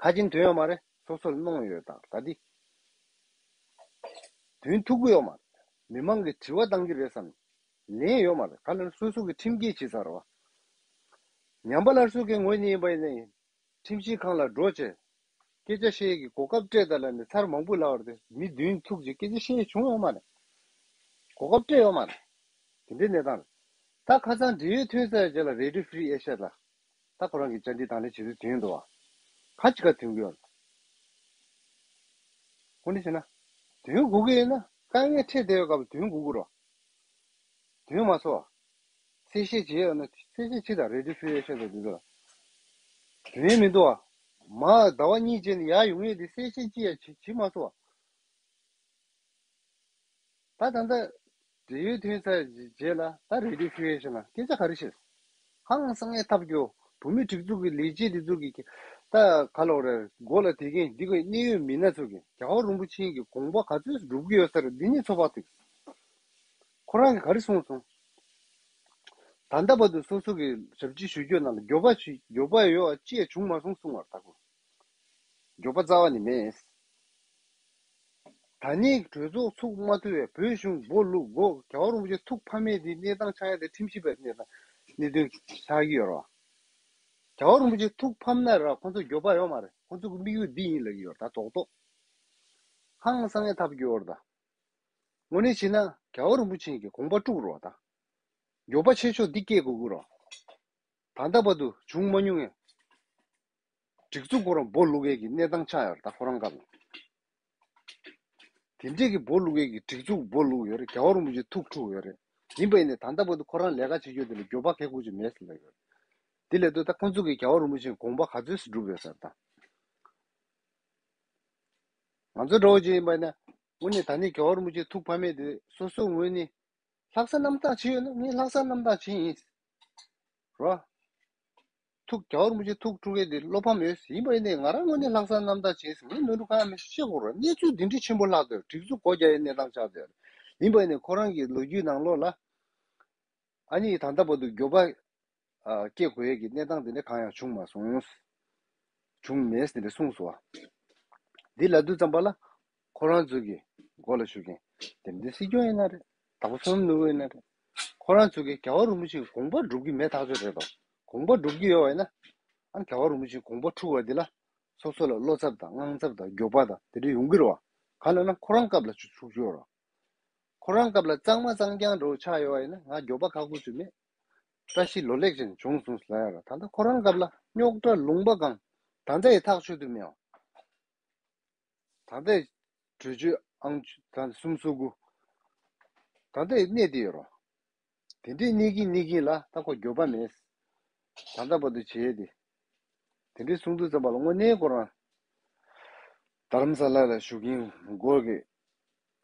ཁ་ཆེམས་དོན་ཡོད་མ་རེད། སོ་སོ་ལ་གནང་ཡོད་ད་ད་འདི། དོན་ཐུག་གི་ཡོད་མ་རེད། མི་མང་གིས་དྲི་བ་བཏང་གི་རེད་བསམ། ལན་ཡོད་མ་རེད། ག་ལ་སོ་སོ་གི་ཁྲིམས་འགལ་བྱེད་ཚར་བ། ཉམས་པ་སླར་གསོ་གི་ངོས་ནས་ཡིན་པ་ཡིན་ན་ཡིན། ཁྲིམས་ཞིབ་ཁང་ལ་འགྲོ་བྱས། སྐད་ཆ་བཤད་ཀྱི་གོ་སྐབས་སྤྲད་ད་ལབ་ནས་ཚར་མང་པོ་ལབ་པ་རེད་དེ་མི་བདུན་ཐུག་ཅིག་སྐད་ཆ་བཤད་བྱུང་ཡོད་མ་རེད། གོ་སྐབས་སྤྲད་ཡོད་མ་རེད། དེ་འདྲའི་གནས་སྟངས་རེད། ད་ཁ་སང་འབྲེལ་ཡོད་ཐོན་ཚར་རྗེས་ལ་Radio Free Asia་ལ་ད་ཁོ་རང་གི་བཅར་འདྲི་དང་ལེན་བྱེད་དུས་དོན་འདུག་བ། ཁ་ཅིག་ག་དོན་གྱི་ཡོད། དངོས་གནས་བྱས་ན། དོན་དགོས་ཀྱི་ཡོད་ན་དཀའ་ངལ་འཕྲད་བསྡད་ཡོད་སྐབས་དོན་དགོས་ཀྱི་རོ། དོན་མ་སོང་བ། གསལ་བཤད་བྱེད་ཡོད་ན་གསལ་བཤད་བྱེད་དང་Radio Free Asia་དང་འདི་ཚོ་ལ། དོན་མི་འདུག་བ། མ་ཟླ་བ་གཉིས་རྗེས་ནས་ཡར་ཡོང་ཡས་དེ་གསལ་བཤད་ཅི་ཡང་བྱེད་བྱེད་མ་སོང་བ། ད་ད་ལྟ་འབྲེལ་ཡོད་ཐོན་ཚར་རྗེས་ལ་ད་Radio Free Asia་ལ་སྐད་ཆ་ག་རེ་བཤད། ཧང་སང་ངེ་ཐབས་སྐྱོ། བོད་མི་སྒྲིག་འཛུགས་ཀྱི་ལས་བྱེད་འདི་ཚོ་གི་ད་ག་ལོག་རེད་མགོ་ལ་དེ་གིན་འདི་གི་གནད་ཡོད་མི་སྣ་ཚོ་གི་རྒྱལ་བ་རིན་པོ་ཆེ་གི་དགོངས་པ་ག་ཚོད་སྒྲུབ་ཀྱི་ཡོད་ས་རེད། འདི་ནི་ཚོད་དཔག་ཐུབ། ཁོ་རང་གིས་ག་རེ་གསུངས་སོང་། ད་ལྟ་བར་དུ་སོ་སོ་གི་ཞབས་ཕྱི་ཞུ་རྒྱུ་ནང་ལ་འགྱོད་པ་ཞུ་འགྱོད་པ་ཡོད་པ་ཅི་ཡང་བྱུང་མ་སོང་གསུངས་པར་ད་གོ། འགྱོད་པ་རྩ་བ་ནས་མེད། ད་ནི་གྲོས་ཚོགས་ཚུགས་མ་ཐུབ་པའི་བོད་གཞུང་སྦོ་ལུག་མགོ་རྒྱལ་བ་རིན་པོ་ཆེ་ཐུགས་ཕམ་མེད་དེ་གནས་སྟངས་ཆགས་ཡ་དེ་ཁྲིམས་ཞིབ་པའི་གནས་སྟངས་གནད་དོན་ཆགས་ཀྱི་ཡོད་རེད་བ། རྒྱལ་བ་རིན་པོ་ཆེ་ཐུགས་ཕམ་ན་ར་ཁོང་ཚོ་འགྱོད་པ་ཡོད་མ་རེད། ཁོང་ཚོ་གི་དམིགས་ཡུལ་འདི་ཡིན་ལབ་ཀྱི་ཡོད་རེད་ད་རྡོག་རྡོག་ཧང་སང་ངེ་ཐབས་སྐྱོ་བོར་ད། དངོས་གནས་བྱས་ན་རྒྱལ་བ་རིན་པོ་ཆེ་གི་དགོངས་པ་དཀྲུགས་རོགས་ད། འགྱོད་པ་ཆེ་ཤོས་འདི་སྐྱེ་དགོས་ཀྱི་རོགས། ད་ལྟ་བར་དུ་བྱུང་མ་མྱོང་ངས། སྒྲིག་འཛུགས་ཁོ་རང་སྦོ་ལུག་ཡས་ཀྱི་གནས་སྟངས་ཆགས་ཡོད་རེད་ད་ཁོ་རང་སྐབས་ལ། དེ་འདྲས་ཀྱི་སྦོ་ལུག་ཡས་ཀྱི་སྒྲིག་འཛུགས་སྦོ་ལུག་ཡོད་རེད། རྒྱལ་བ་རིན་པོ་ཆེ་ཐུགས་འཁྲུག་ཡོད་རེད། ཡིན་པ་ཡིན་ནའི་ད་ལྟ་བར་དུ་ཁོ་རང་ལས་ཀ་བྱེད་རྒྱུ་དེ་ལ་འགྱོད་པ་ག་གེ་ཅིག་མེད་ཟེར་ལབ་ཡོད་རེད། དེ་ལས་དུ་ད་ཁོང་ཚོ་གིས་རྒྱལ་བ་རིན་པོ་ཆེའི་དགོངས་པ་ག་ཚོད་སུ་སྒྲུབ་ཡོད་ཟེར་ད། ང་ཚོ་འདྲ་བོ་ཅིག་ཡིན་པ་ཡིན་ན་དངོས་གནས་ད་ནི་རྒྱལ་བ་རིན་པོ་ཆེའི་ཐུགས་ཕམ་མེད་དེ་སོ་སོའི་ངོས་ནས། ལྷག་བསམ་རྣམ་དག་བྱས་ཡོད་ན་ངས་ལྷག་བསམ་རྣམ་དག་བྱས་ཡིན། རོ། ཐུགས་རྒྱལ་བ་རིན་པོ་ཆེ་ཐུགས་འཁྲུག་མཁན་དེ་བློ་ཕམ་ཡོད་ཟེར་ཡིན་པ་ཡིན་ནའི་ང་རང་ངོས་ནས་ལྷག་བསམ་རྣམ་དག་བྱས་ཟེར་ངས་མི་འདུག་གང་ཡང་མི་ཤེས་གོ་རོ། གནས་ཚུལ་འདི་འདྲའི་ཆེན་པོ་ལྷག་འདུག་སྒྲིག་འཛུགས་སྒོ་རྒྱག་ཡའི་གནས་སྟངས་ཆགས་འདུག་ཡིན་པ་ཡིན་ནའི་ཁོ་རང་གི་ལོ་རྒྱུས་ནང་ལོགས་ལ། ཨ་ནི་ད་ལྟ་བར་དུ་འགྱོད་པ། ཨ། སྐྱེ་དགོས་ཡས་ཀྱི་གནས་སྟངས་དེ་འདྲ་གང་ཡང་བྱུང་མ་སོང་། བྱུང་མེད་ཟེར་ནས་གསུངས་སོ། འདི་ལབ་དུས་ཙམ་པ་ལ། ཁོ་རང་ཚོ་གི་མགོ་ལ་ཞུགས་མཁན། དེ་འདྲའི་སྲིད་སྐྱོང་ཡིན་ན་རེད། དྭགས་པོ་བསོད་ནམས་ནོར་བུ་ཡིན་ན་རེད། ཁོ་རང་ཚོ་གི་རྒྱལ་བ་རིན་པོ་ཆེའི་དགོངས་པ་སྒྲུབ་ཀྱི་མེད་ཐག་ཆོད་རེད་དོ། དགོངས་པ་སྒྲུབ་ཀྱི་ཡོད་པ་ཡིན་ན། ཨ་ནི་རྒྱལ་བ་རིན་པོ་ཆེའི་དགོངས་པ་འཁྲུག་པ་འདི་ལ། སོ་སོ་ལ་བློ་འཚབ་དང་དངངས་འཚབ་དང་འགྱོད་པ་དང་དེ་འདྲ་ཡོང་གི་རེད་བ། གང་ལབ་ན་ཁོ་རང་སྐབས་ལ་ཆུ་ཆུག་ཆོག་རོ། ཁོ་རང་སྐབས་ལ་གཙང་མ་གཙང་རྐྱང་འདྲ་བོ་ཆགས་ཡོད་པ་ཡིན་ན་ང་འགྱོད་པ་ཁག་པོ་ཅིག་མེད། བཀྲ་ཤིས་ལོ་ལེགས་ཅན་བྱུང་སོང་ཟེར་ལ་ཡ་ར། ད་ལྟ་ཁོ་རང་སྐབས་ལ་རྙོག་དྲ་ལུང་པ་གང་། ད་ལྟ་ཡི་ཐག་ཆོད་དུ་མེད་པ། ད་ལྟ་ཡི་གྲོས་ཆོད་ཨང་ཆོད་ད་གསུམ་སོ་དགུ། ད་ལྟ་ཡི་གནས་དེ་ཡོད་རོ། དེ་འདྲའི་གནས་ཀྱིན་གནས་ཀྱིན་ལ་ད་ཁོ་འགྱོད་པ་མེད། ད་ལྟ་བར་དུ་བྱས་ཏེ། དེ་འདྲའི་གསུང་དུས་ཙམ་པ་ལ་དངོས་གནས་ཁོ་རང་། རྡ་རམ་ས་ལ་ལ་བཞུགས་མཁན་མགོ་གི་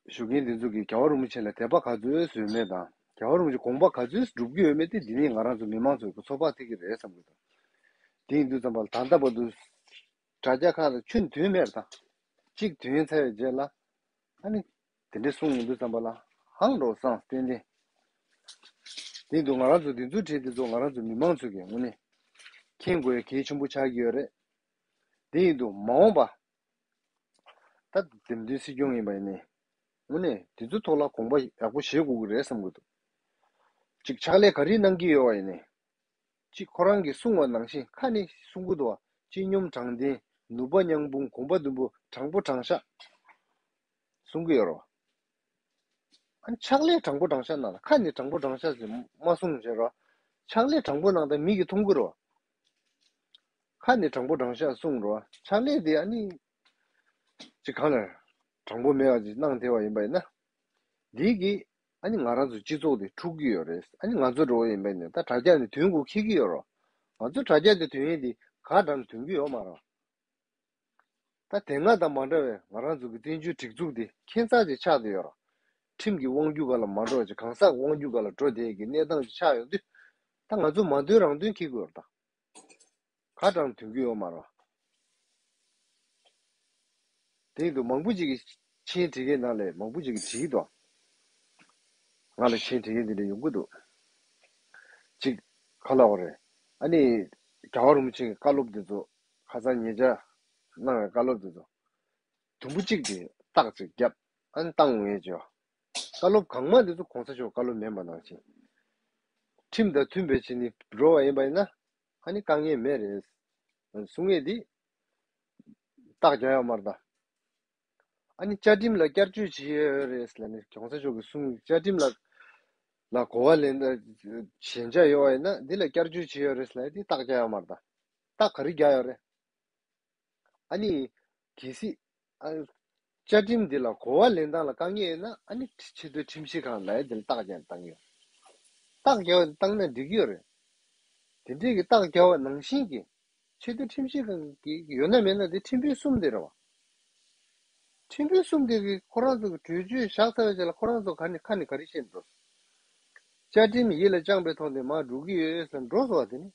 བཞུགས་མཁན་དེ་ཚོ་གིས་རྒྱལ་བ་རིན་པོ་ཆེ་ལ་དད་པ་ག་ཚོད་བཟོས་མེད་དང་རྒྱལ་བ་རིན་པོ་ཆེ་དགོངས་པ་ག་ཚོད་སྒྲུབ་ཀྱི་ཡོད་མེད་དེ་འདི་ནས་ང་རང་ཚོ་མི་མང་ཚོས་ཚོད་དཔག་ཐེག་གི་རེད་བསམ་གྱི་འདུག་དེ་ཡིན་དུས་ཙམ་པ་ལ་ད་ལྟ་བར་དུ་དྲ་རྒྱ་ཁག་ལ་ཆུ་འདོན་མེད་དང་གཅིག་འདོན་ཚར་བའི་རྗེས་ལ་ཨ་ནི་དེ་འདྲའི་གསུང་ཡོང་དུས་ཙམ་པ་ལ་ཧང་འགྲོ་སངས་ཏན་ཏན། དེ་ཡིན་དུས་ང་རང་ཚོ་འདི་ཚོ་བྲིས་དེ་ཚོ་ང་རང་ཚོ་མི་མང་ཚོས་ཀྱི་ངོས་ནས་མཁྱེན་དགོས་ཡ་གལ་ཆེན་པོ་ཆགས་ཀྱི་ཡོད་རེད། དེ་ཡིན་དུས་མ་འོངས་པ། ད་འདེམས་ཐོན་སྲིད་སྐྱོང་ཡིན་པ་ཡིན་ནའི། དངོས་གནས་དེ་ཚོའི་ཐོག་ལ་དགོངས་པ་ཡག་པོ་བཞེས་དགོས་ཀྱི་རེད་བསམ་གྱི་འདུག་གཅིག་ཕྱག་ལས་ག་རེ་གནང་གི་ཡོད་པ་ཡིན་ནའི། གཅིག་ཁོ་རང་གིས་གསུངས་པ་ནང་བཞིན་ཁ་ནས་གསུང་གི་འདུག་བ། སྤྱི་སྙོམས་དྲང་བདེན། ནུས་པ་མཉམ་སྤུངས། གོམ་པ་མདུན་སྤོ། དྲང་པོ་དྲང་བཞག་གསུང་གི་ཡོད་རེད་བ། ཨ་ནི་ཕྱག་ལས་དྲང་པོ་དྲང་བཞག་གནང་ལ་ཁ་ནས་དྲང་པོ་དྲང་བཞག་ཟེར་མ་གསུངས་བྱས་རོ། ཕྱག་ལས་དྲང་པོ་གནང་སྟངས་མིག་གིས་མཐོང་གི་རོ། ཁ་ནས་དྲང་པོ་དྲང་བཞག་གསུངས་རོ། ཕྱག་ལས་དེ་ཨ་ནི་ཅི་གང་ལ་དྲང་པོ་མེད་པ་ཅིག་གནང་བསྡད་པ་ཡིན་པ་ཡིན་ན། འདི་གིས་ཨ་ནི་ང་རང་ཚོ་སྤྱི་ཚོགས་དེ་འཁྲུག་གི་ཡོད་རེད། ཨ་ནི་ང་ཚོ་འགྲོ་བ་ཡིན་པ་ཡིན་ན་ད་དྲ་རྒྱ་ནས་ཐོན་དགོས་འཁེལ་གི་ཡོད་རོ། ང་ཚོ་དྲ་རྒྱ་དེ་ཐོན་ཡས་དེ་ག་འདྲ་ནས་ཐོན་གི་ཡོད་མ་རེད། ད་དེ་སྔ་དང་མ་འདྲ་བའི་ང་རང་ཚོ་གི་བཙན་བྱོལ་སྒྲིག་འཛུགས་དེ་ཁྱད་མཚར་ཅིག་ཆགས་བསྡད་ཡོད་རེད། ཁྲིམས་ཀྱི་དབང་སྒྱུར་སྒང་ལ་མ་འགྲོ་བ་ཅིག་གང་ཟག་དབང་སྒྱུར་སྒང་ལ་འགྲོ་བསྡད་ཀྱི་གནས་སྟངས་ཅིག་ཆགས་ཡོང་དུས། ད་ང་ཚོ་མ་འདོན་རང་འདོན་འཁེལ་གྱི་ཡོད་རེད་ད། ག་འདྲ་ཐོན་གྱི་ཡོད་མ་རེད། དེ་ཡིན་དུས་མང་པོ་ཅིག་གིས་མཆན་བྲིས་མཁན་ནང་ལས་མང་པོ་ཅིག་གིས་བྲིས་འདུག་ང་ལ་མཆན་བྲིས་མཁན་དེ་འདྲ་ཡོང་གི་འདུག་གཅིག་ག་ལབ་དགོས་རེད། ཨ་ནི་རྒྱལ་བ་རིན་པོ་ཆེ་གི་བཀའ་སློབ་དེ་ཚོ་ཁ་སང་ཉེ་ཆར་གནང་བའི་བཀའ་སློབ་དེ་ཚོ་དུམ་བུ་གཅིག་དེ་རྟགས་ཅིག་བརྒྱབ། ཨ་ནི་བཏང་ངེས་བྱོས། བཀའ་སློབ་གང་མང་དེ་ཚོ་གོང་ས་མཆོག་བཀའ་སློབ་མིན་པ་ནང་བཞིན། ཁྲིམས་དང་མཐུན་པའི་ཆ་ནས་འགྲོ་བ་ཡིན་པ་ཡིན་ན། ཨ་ནི་དཀའ་ངལ་མེད་རེད། གསུང་ངེས་འདི་རྟགས་རྒྱག་ཡོད་མ་རེད་ད། ཨ་ནི་བཅའ་ཁྲིམས་ལ་བསྐྱར་བཅོས་བྱེད་ཡོད་རེད་ལབ་ནས་གོང་ས་མཆོག་གིས་གསུང་བཅའ་ཁྲིམས་ལ་ ལ་གོ་བ་ལེན་ད་ཞན་ཆ་ཡོད་པ་ཡིན་ན་འདི་ལ་བསྐྱར་བཅོས་བྱས་ཡོད་རེད་ཟེར་ལབ་ཡ་དེ་རྟགས་རྒྱག་ཡོད་མ་རེད་ད། རྟགས་ག་རེ་རྒྱག་ཡོད་རེད། ཨ་ནི། གལ་སྲིད། ཨ། བཅའ་ཁྲིམས་འདི་ལ་གོ་བ་ལེན་སྟངས་ལ་དཀའ་ངལ་ཡོད་ན་ཨ་ནི་ཆེས་མཐོའི་ཁྲིམས་ཞིབ་ཁང་ལ་འདི་ལ་རྟགས་རྒྱག་བཏང་ཡོད། རྟགས་རྒྱག་བཏང་ན་འགྲིག་གི་ཡོད་རེད། དེ་འདྲའི་གི་རྟགས་རྒྱག་པ་ནང་བཞིན་གྱི་ཆེས་མཐོའི་ཁྲིམས་ཞིབ་ཁང་གི་ཡོད་ན་མེད་ན་དེ་ཁྲིམས་དཔོན་གསུམ་དེ་རེད་བ། ཁྲིམས་དཔོན་གསུམ་དེ་གི་ཁོ་རང་ཚོ་གི་གྲོས་ཆོད་བཞག་ཚར་བའི་རྗེས་ལ་ཁོ་རང་ཚོ་ག་ནས་ཁ་ནས་ག་རེ་བཤད་འགྲོ། བཅའ་ཁྲིམས་ཡིད་ལ་བཅངས་པའི་ཐོག་ནས་མར་འགྲོ་གི་ཡོད་ཟེར་འགྲོ་སོང་བ་དེ་ནི།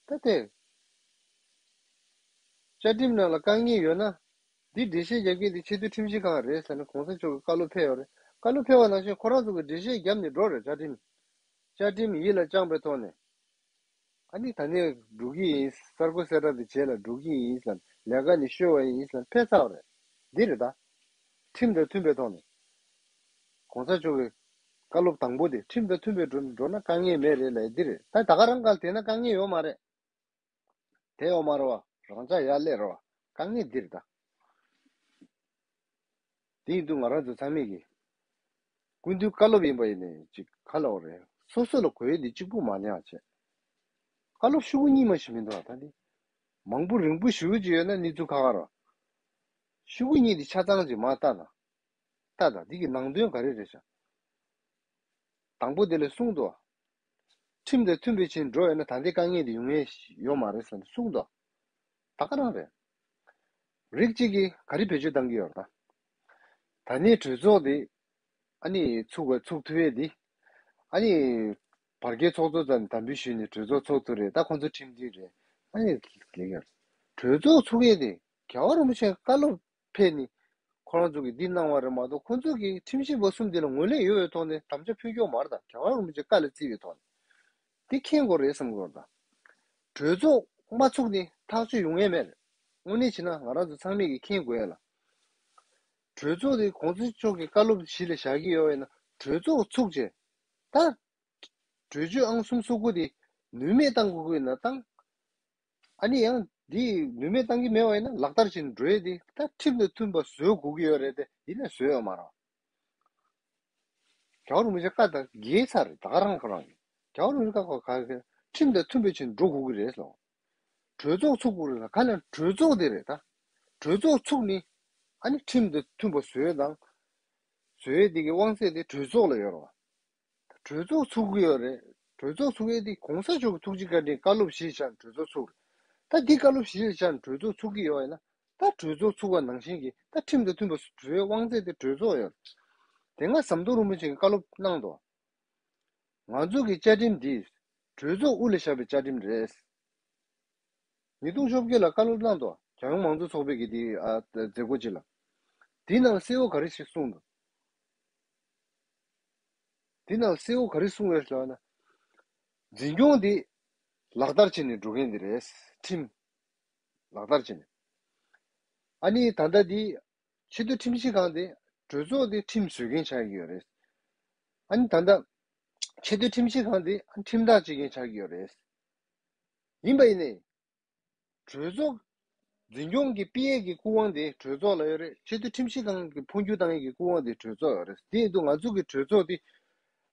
ད་དེ། བཅའ་ཁྲིམས་ནང་ལ་དཀའ་ངལ་ཡོད་ན། འདི་འགྲེལ་བཤད་རྒྱབ་མཁན་དེ་ཆེས་མཐོའི་ཁྲིམས་ཞིབ་ཁང་རེད་ཟེར་ནས་གོང་ས་མཆོག་གི་བཀའ་སློབ་ཕེབས་ཡོད་རེད། བཀའ་སློབ་ཕེབས་པ་ནང་བཞིན་ཁོ་རང་ཚོ་གི་འགྲེལ་བཤད་རྒྱབ་ནས་འགྲོ་རེད་བཅའ་ཁྲིམས། བཅའ་ཁྲིམས་ཡིད་ལ་བཅངས་པའི་ཐོག་ནས། ཨ་ནི་ད་ནས་འགྲོ་གི་ཡིན་གསར་འགོད་གསལ་བསྒྲགས་དེ་བྱས་ལ་འགྲོ་གི་ཡིན་ཟེར་ལས་ཀ་ནས་ཤོར་བ་ཡིན་ཟེར་ཕེབས་ཚར་བ་རེད། འདི་རེད་ད། ཁྲིམས་དང་མཐུན་པའི་ཐོག་ནས། གོང་ས་མཆོག་གི་བཀའ་སློབ་དང་པོ་དེ་ཁྲིམས་དང་མཐུན་པའི་འགྲོ་འགྲོ་ན་དཀའ་ངལ་མེད་རེད་ལབ་ཡ་འདི་རེད་ད། ད་ག་རང་ག་ལ་དེ་ན་དཀའ་ངལ་ཡོད་མ་རེད། དེ་ཡོད་མ་རེད་བ། རང་ཅག་ཡར་སླེབས་རེད་བ། དཀའ་ངལ་འདི་རེད་ད། དེ་ཡིན་དུས་ང་རང་ཚོ་ཚང་མས་ཀྱི། སྐུ་མདུན་བཀའ་སློབ་ཡིན་པ་ཡིན་ནའི་ཅིག་ག་ལབ་དགོས་རེད། སོ་སོ་ལ་གོ་ཡས་འདི་གཅིག་པུ་མ་ཉར་བྱས། བཀའ་སློབ་ཤོག་གུ་གཉིས་མ་ཞིག་མི་འདུག་བ་ད་འདི། མང་པོ་རིང་པོ་ཞེ་པོ་ཅིག་ཡོད་ན་གནས་ཚུལ་ཁག་ཁག་རེད། ཤོག་གུ་གཉིས་འདི་ཆ་ཚང་ཅིག་མར་ལྟ་དང་། ལྟ་དང་འདི་གི་ནང་དོན་ག་རེ་རེད་ཤག་དང་པོ་དེ་ལ་གསུངས་འདུག་ཁྲིམས་དང་མཐུན་པའི་ཆེད་འགྲོ་ཡོད་ན་ད་ལྟའི་དཀའ་ངལ་དེ་ཡོང་ངེས་ཡོད་མ་རེད་ཟེར་ནས་གསུངས་འདུག་ད་ག་རང་རེད། རིགས་གཅིག་གིས་ག་རེ་བེད་སྤྱོད་བཏང་གི་ཡོད་རེད་ད། ད་ནི་གྲོས་ཚོགས་དེ་ཨ་ནི་ཚུགས་པ་ཚུགས་ཐུབ་ཡས་དེ་ཨ་ནི་བར་བརྒལ་ཚོགས་གཙོ་ཚང་དམ་འབུལ་ཞུས་ནས་གྲོས་ཚོགས་ཚུགས་ཐུབ་རེད། ད་ཁོང་ཚོ་ཁྲིམས་མཐུན་རེད། ཨ་ནི་ལེགས་ཡོད། གྲོས་ཚོགས་ཚུགས་ཡས་དེ་རྒྱལ་བ་རིན་པོ་ཆེ་བཀའ་སློབ་ཕེབས་ནས་ཁོ་རང་ཚོ་གིས་འདི་གནང་བ་རེད་མ་གཏོགས་ཁོ་ཚོ་གིས་ཁྲིམས་ཞིབ་པ་གསུམ་དེ་ལ་ངོས་ལེན་ཡོད་པའི་ཐོག་ནས་དམ་བཅའ་ཕུལ་རྒྱུ་མ་རེད་ད། རྒྱལ་བ་རིན་པོ་ཆེ་བཀའ་ལ་བརྩི་བའི་ཐོག་ནས་འདི་མཁྱེན་དགོས་རེད་བསམ་གྱི་ཡོད་རེད་ད། གྲོས་ཚོགས་མ་ཚུགས་ནས་ཐག་གཅོད་ཡོང་ཡས་མེད་རེད། དངོས་གནས་བྱས་ན་ང་རང་ཚོ་ཚང་མས་ཀྱིས་མཁྱེན་དགོས་ཡས་ལ། གྲོས་ཚོགས་དེ་གོང་ས་མཆོག་གི་བཀའ་སློབ་གཞི་ལ་བཞག་གི་ཡོད་པ་ཡིན་ན་གྲོས་ཚོགས་ཚུགས་རྗེས་ད། གྲོས་ཆོད་ཨང་གསུམ་སོ་དགུ་དེ་ནུས་མེད་བཏང་དགོས་ཀྱི་ཡོད་ན་བཏང་། ཨ་ནི་ཡང་འདི་ནུས་མེད་བཏང་གི་མེད་པ་ཡིན་ན་ལག་བསྟར་བྱེད་འགྲོ་ཡས་དེ་ད་ཁྲིམས་དང་མཐུན་པ་བཟོ་དགོས་ཀྱི་ཡོད་རེད་དེ་ཡིན་ན་བཟོས་ཡོད་མ་རེད། རྒྱལ་བ་རིན་པོ་ཆེ་བཀའ་དང་འགལ་ཚར་རེད་ད་ག་རང་ཁོ་རང་གིས། རྒྱལ་བ་རིན་པོ་ཆེ་བཀའ་ཁོ་ག་གི་ཁྲིམས་དང་མཐུན་པའི་ཆེད་འགྲོ་དགོས་ཀྱི་རེད་ཟེར། གྲོས་ཚོགས་ཚུགས་དགོས་རེད་ལ་ག་ལ་གྲོས་ཚོགས་དེ་རེད་ད། གྲོས་ཚོགས་ཚུགས་ནི་ཨ་ནི་ཁྲིམས་དང་མཐུན་པ་བཟོས་དང་། བཟོས་དེ་གི་དབང་ཚད་དེ་གྲོས་ཚོགས་ལ་ཡོད་རེད་བ། གྲོས་ཚོགས་ཚུགས་ཀྱི་ཡོད་རེད། གྲོས་ཚོགས་ཚུགས་ཡས་དེ་གོང་ས་མཆོག་གི་ཐུགས་རྗེ་བཀའ་དྲིན་བཀའ་སློབ་གཞི་བཞག་ནས་གྲོས་ཚོགས་ཚུགས་རེད། ད་འདི་བཀའ་སློབ་གཞི་བཞག་ནས་གྲོས་ཚོགས་ཚུགས་ཀྱི་ཡོད་ཡིན་ན་ད་གྲོས་ཚོགས་ཚུགས་པ་ནང་བཞིན་གྱི་ད་ཁྲིམས་དང་མཐུན་པ་བཟོ་བའི་དབང་ཚད་དེ་གྲོས་ཚོགས་ཡོད་རེད། དེ་སྔ་ཟམ་གདོང་རིན་པོ་ཆེ་གིས་བཀའ་སློབ་གནང་འདུག་ང་ཚོ་གི་བཅའ་ཁྲིམས་འདི་གྲོས་ཚོགས་དབུ་ལ་བཞག་པའི་བཅའ་ཁྲིམས་རེད། ཉིས་སྟོང་བཅོ་བརྒྱད་ལ་བཀའ་སློབ་གནང་འདུག་རྒྱལ་ཡོངས་མང་གཙོ་ཚོགས་པའི་གི་དེ་ཨ་མཛད་སྒོ་ཅིག་ལ། དེའི་ནང་གསལ་བོ་ག་རེ་ཞིག་གསུངས་འདུག་དེའི་ནང་གསལ་བོ་ག་རེ་གསུངས་ཡོད་ཟེར་ན། འཛིན་སྐྱོང་དེ་ལག་བསྟར་བྱས་ནས་འགྲོ་མཁན་དེ་རེད། ཁྲིམས་ལག་བསྟར་བྱས་ནས། ཨ་ནི་ད་ལྟ་དེ་ཆེས་མཐོའི་ཁྲིམས་ཞིབ་ཁང་དེ་གྲོས་ཚོགས་དེ་ཁྲིམས་བཟོ་མཁན་ཆགས་ཀྱི་ཡོད་རེད། ཨ་ནི་ད་ལྟ་ཆེས་མཐོའི་ཁྲིམས་ཞིབ་ཁང་དེ་ཁྲིམས་ཐག་གཅོད་མཁན་ཆགས་ཀྱི་ཡོད་རེད། ཡིན་པ་ཡིན་ནའི། གྲོས་ཚོགས་འཛིན་སྐྱོང་གི་དཔེ་ཡས་ཀྱི་སྐུ་དབང་དེ་གྲོས་ཚོགས་ལ་ཡོད་རེད། ཆེས་མཐོའི་ཁྲིམས་ཞིབ་ཁང་གི་འཕོ་འགྱུར་བཏང་ཡས་ཀྱི་སྐུ་དབང་དེ་གྲོས་ཚོགས་ཡོད་རེད། དེ་ཡིན་དུས་ང་ཚོ་གི་གྲོས་ཚོགས་དེ་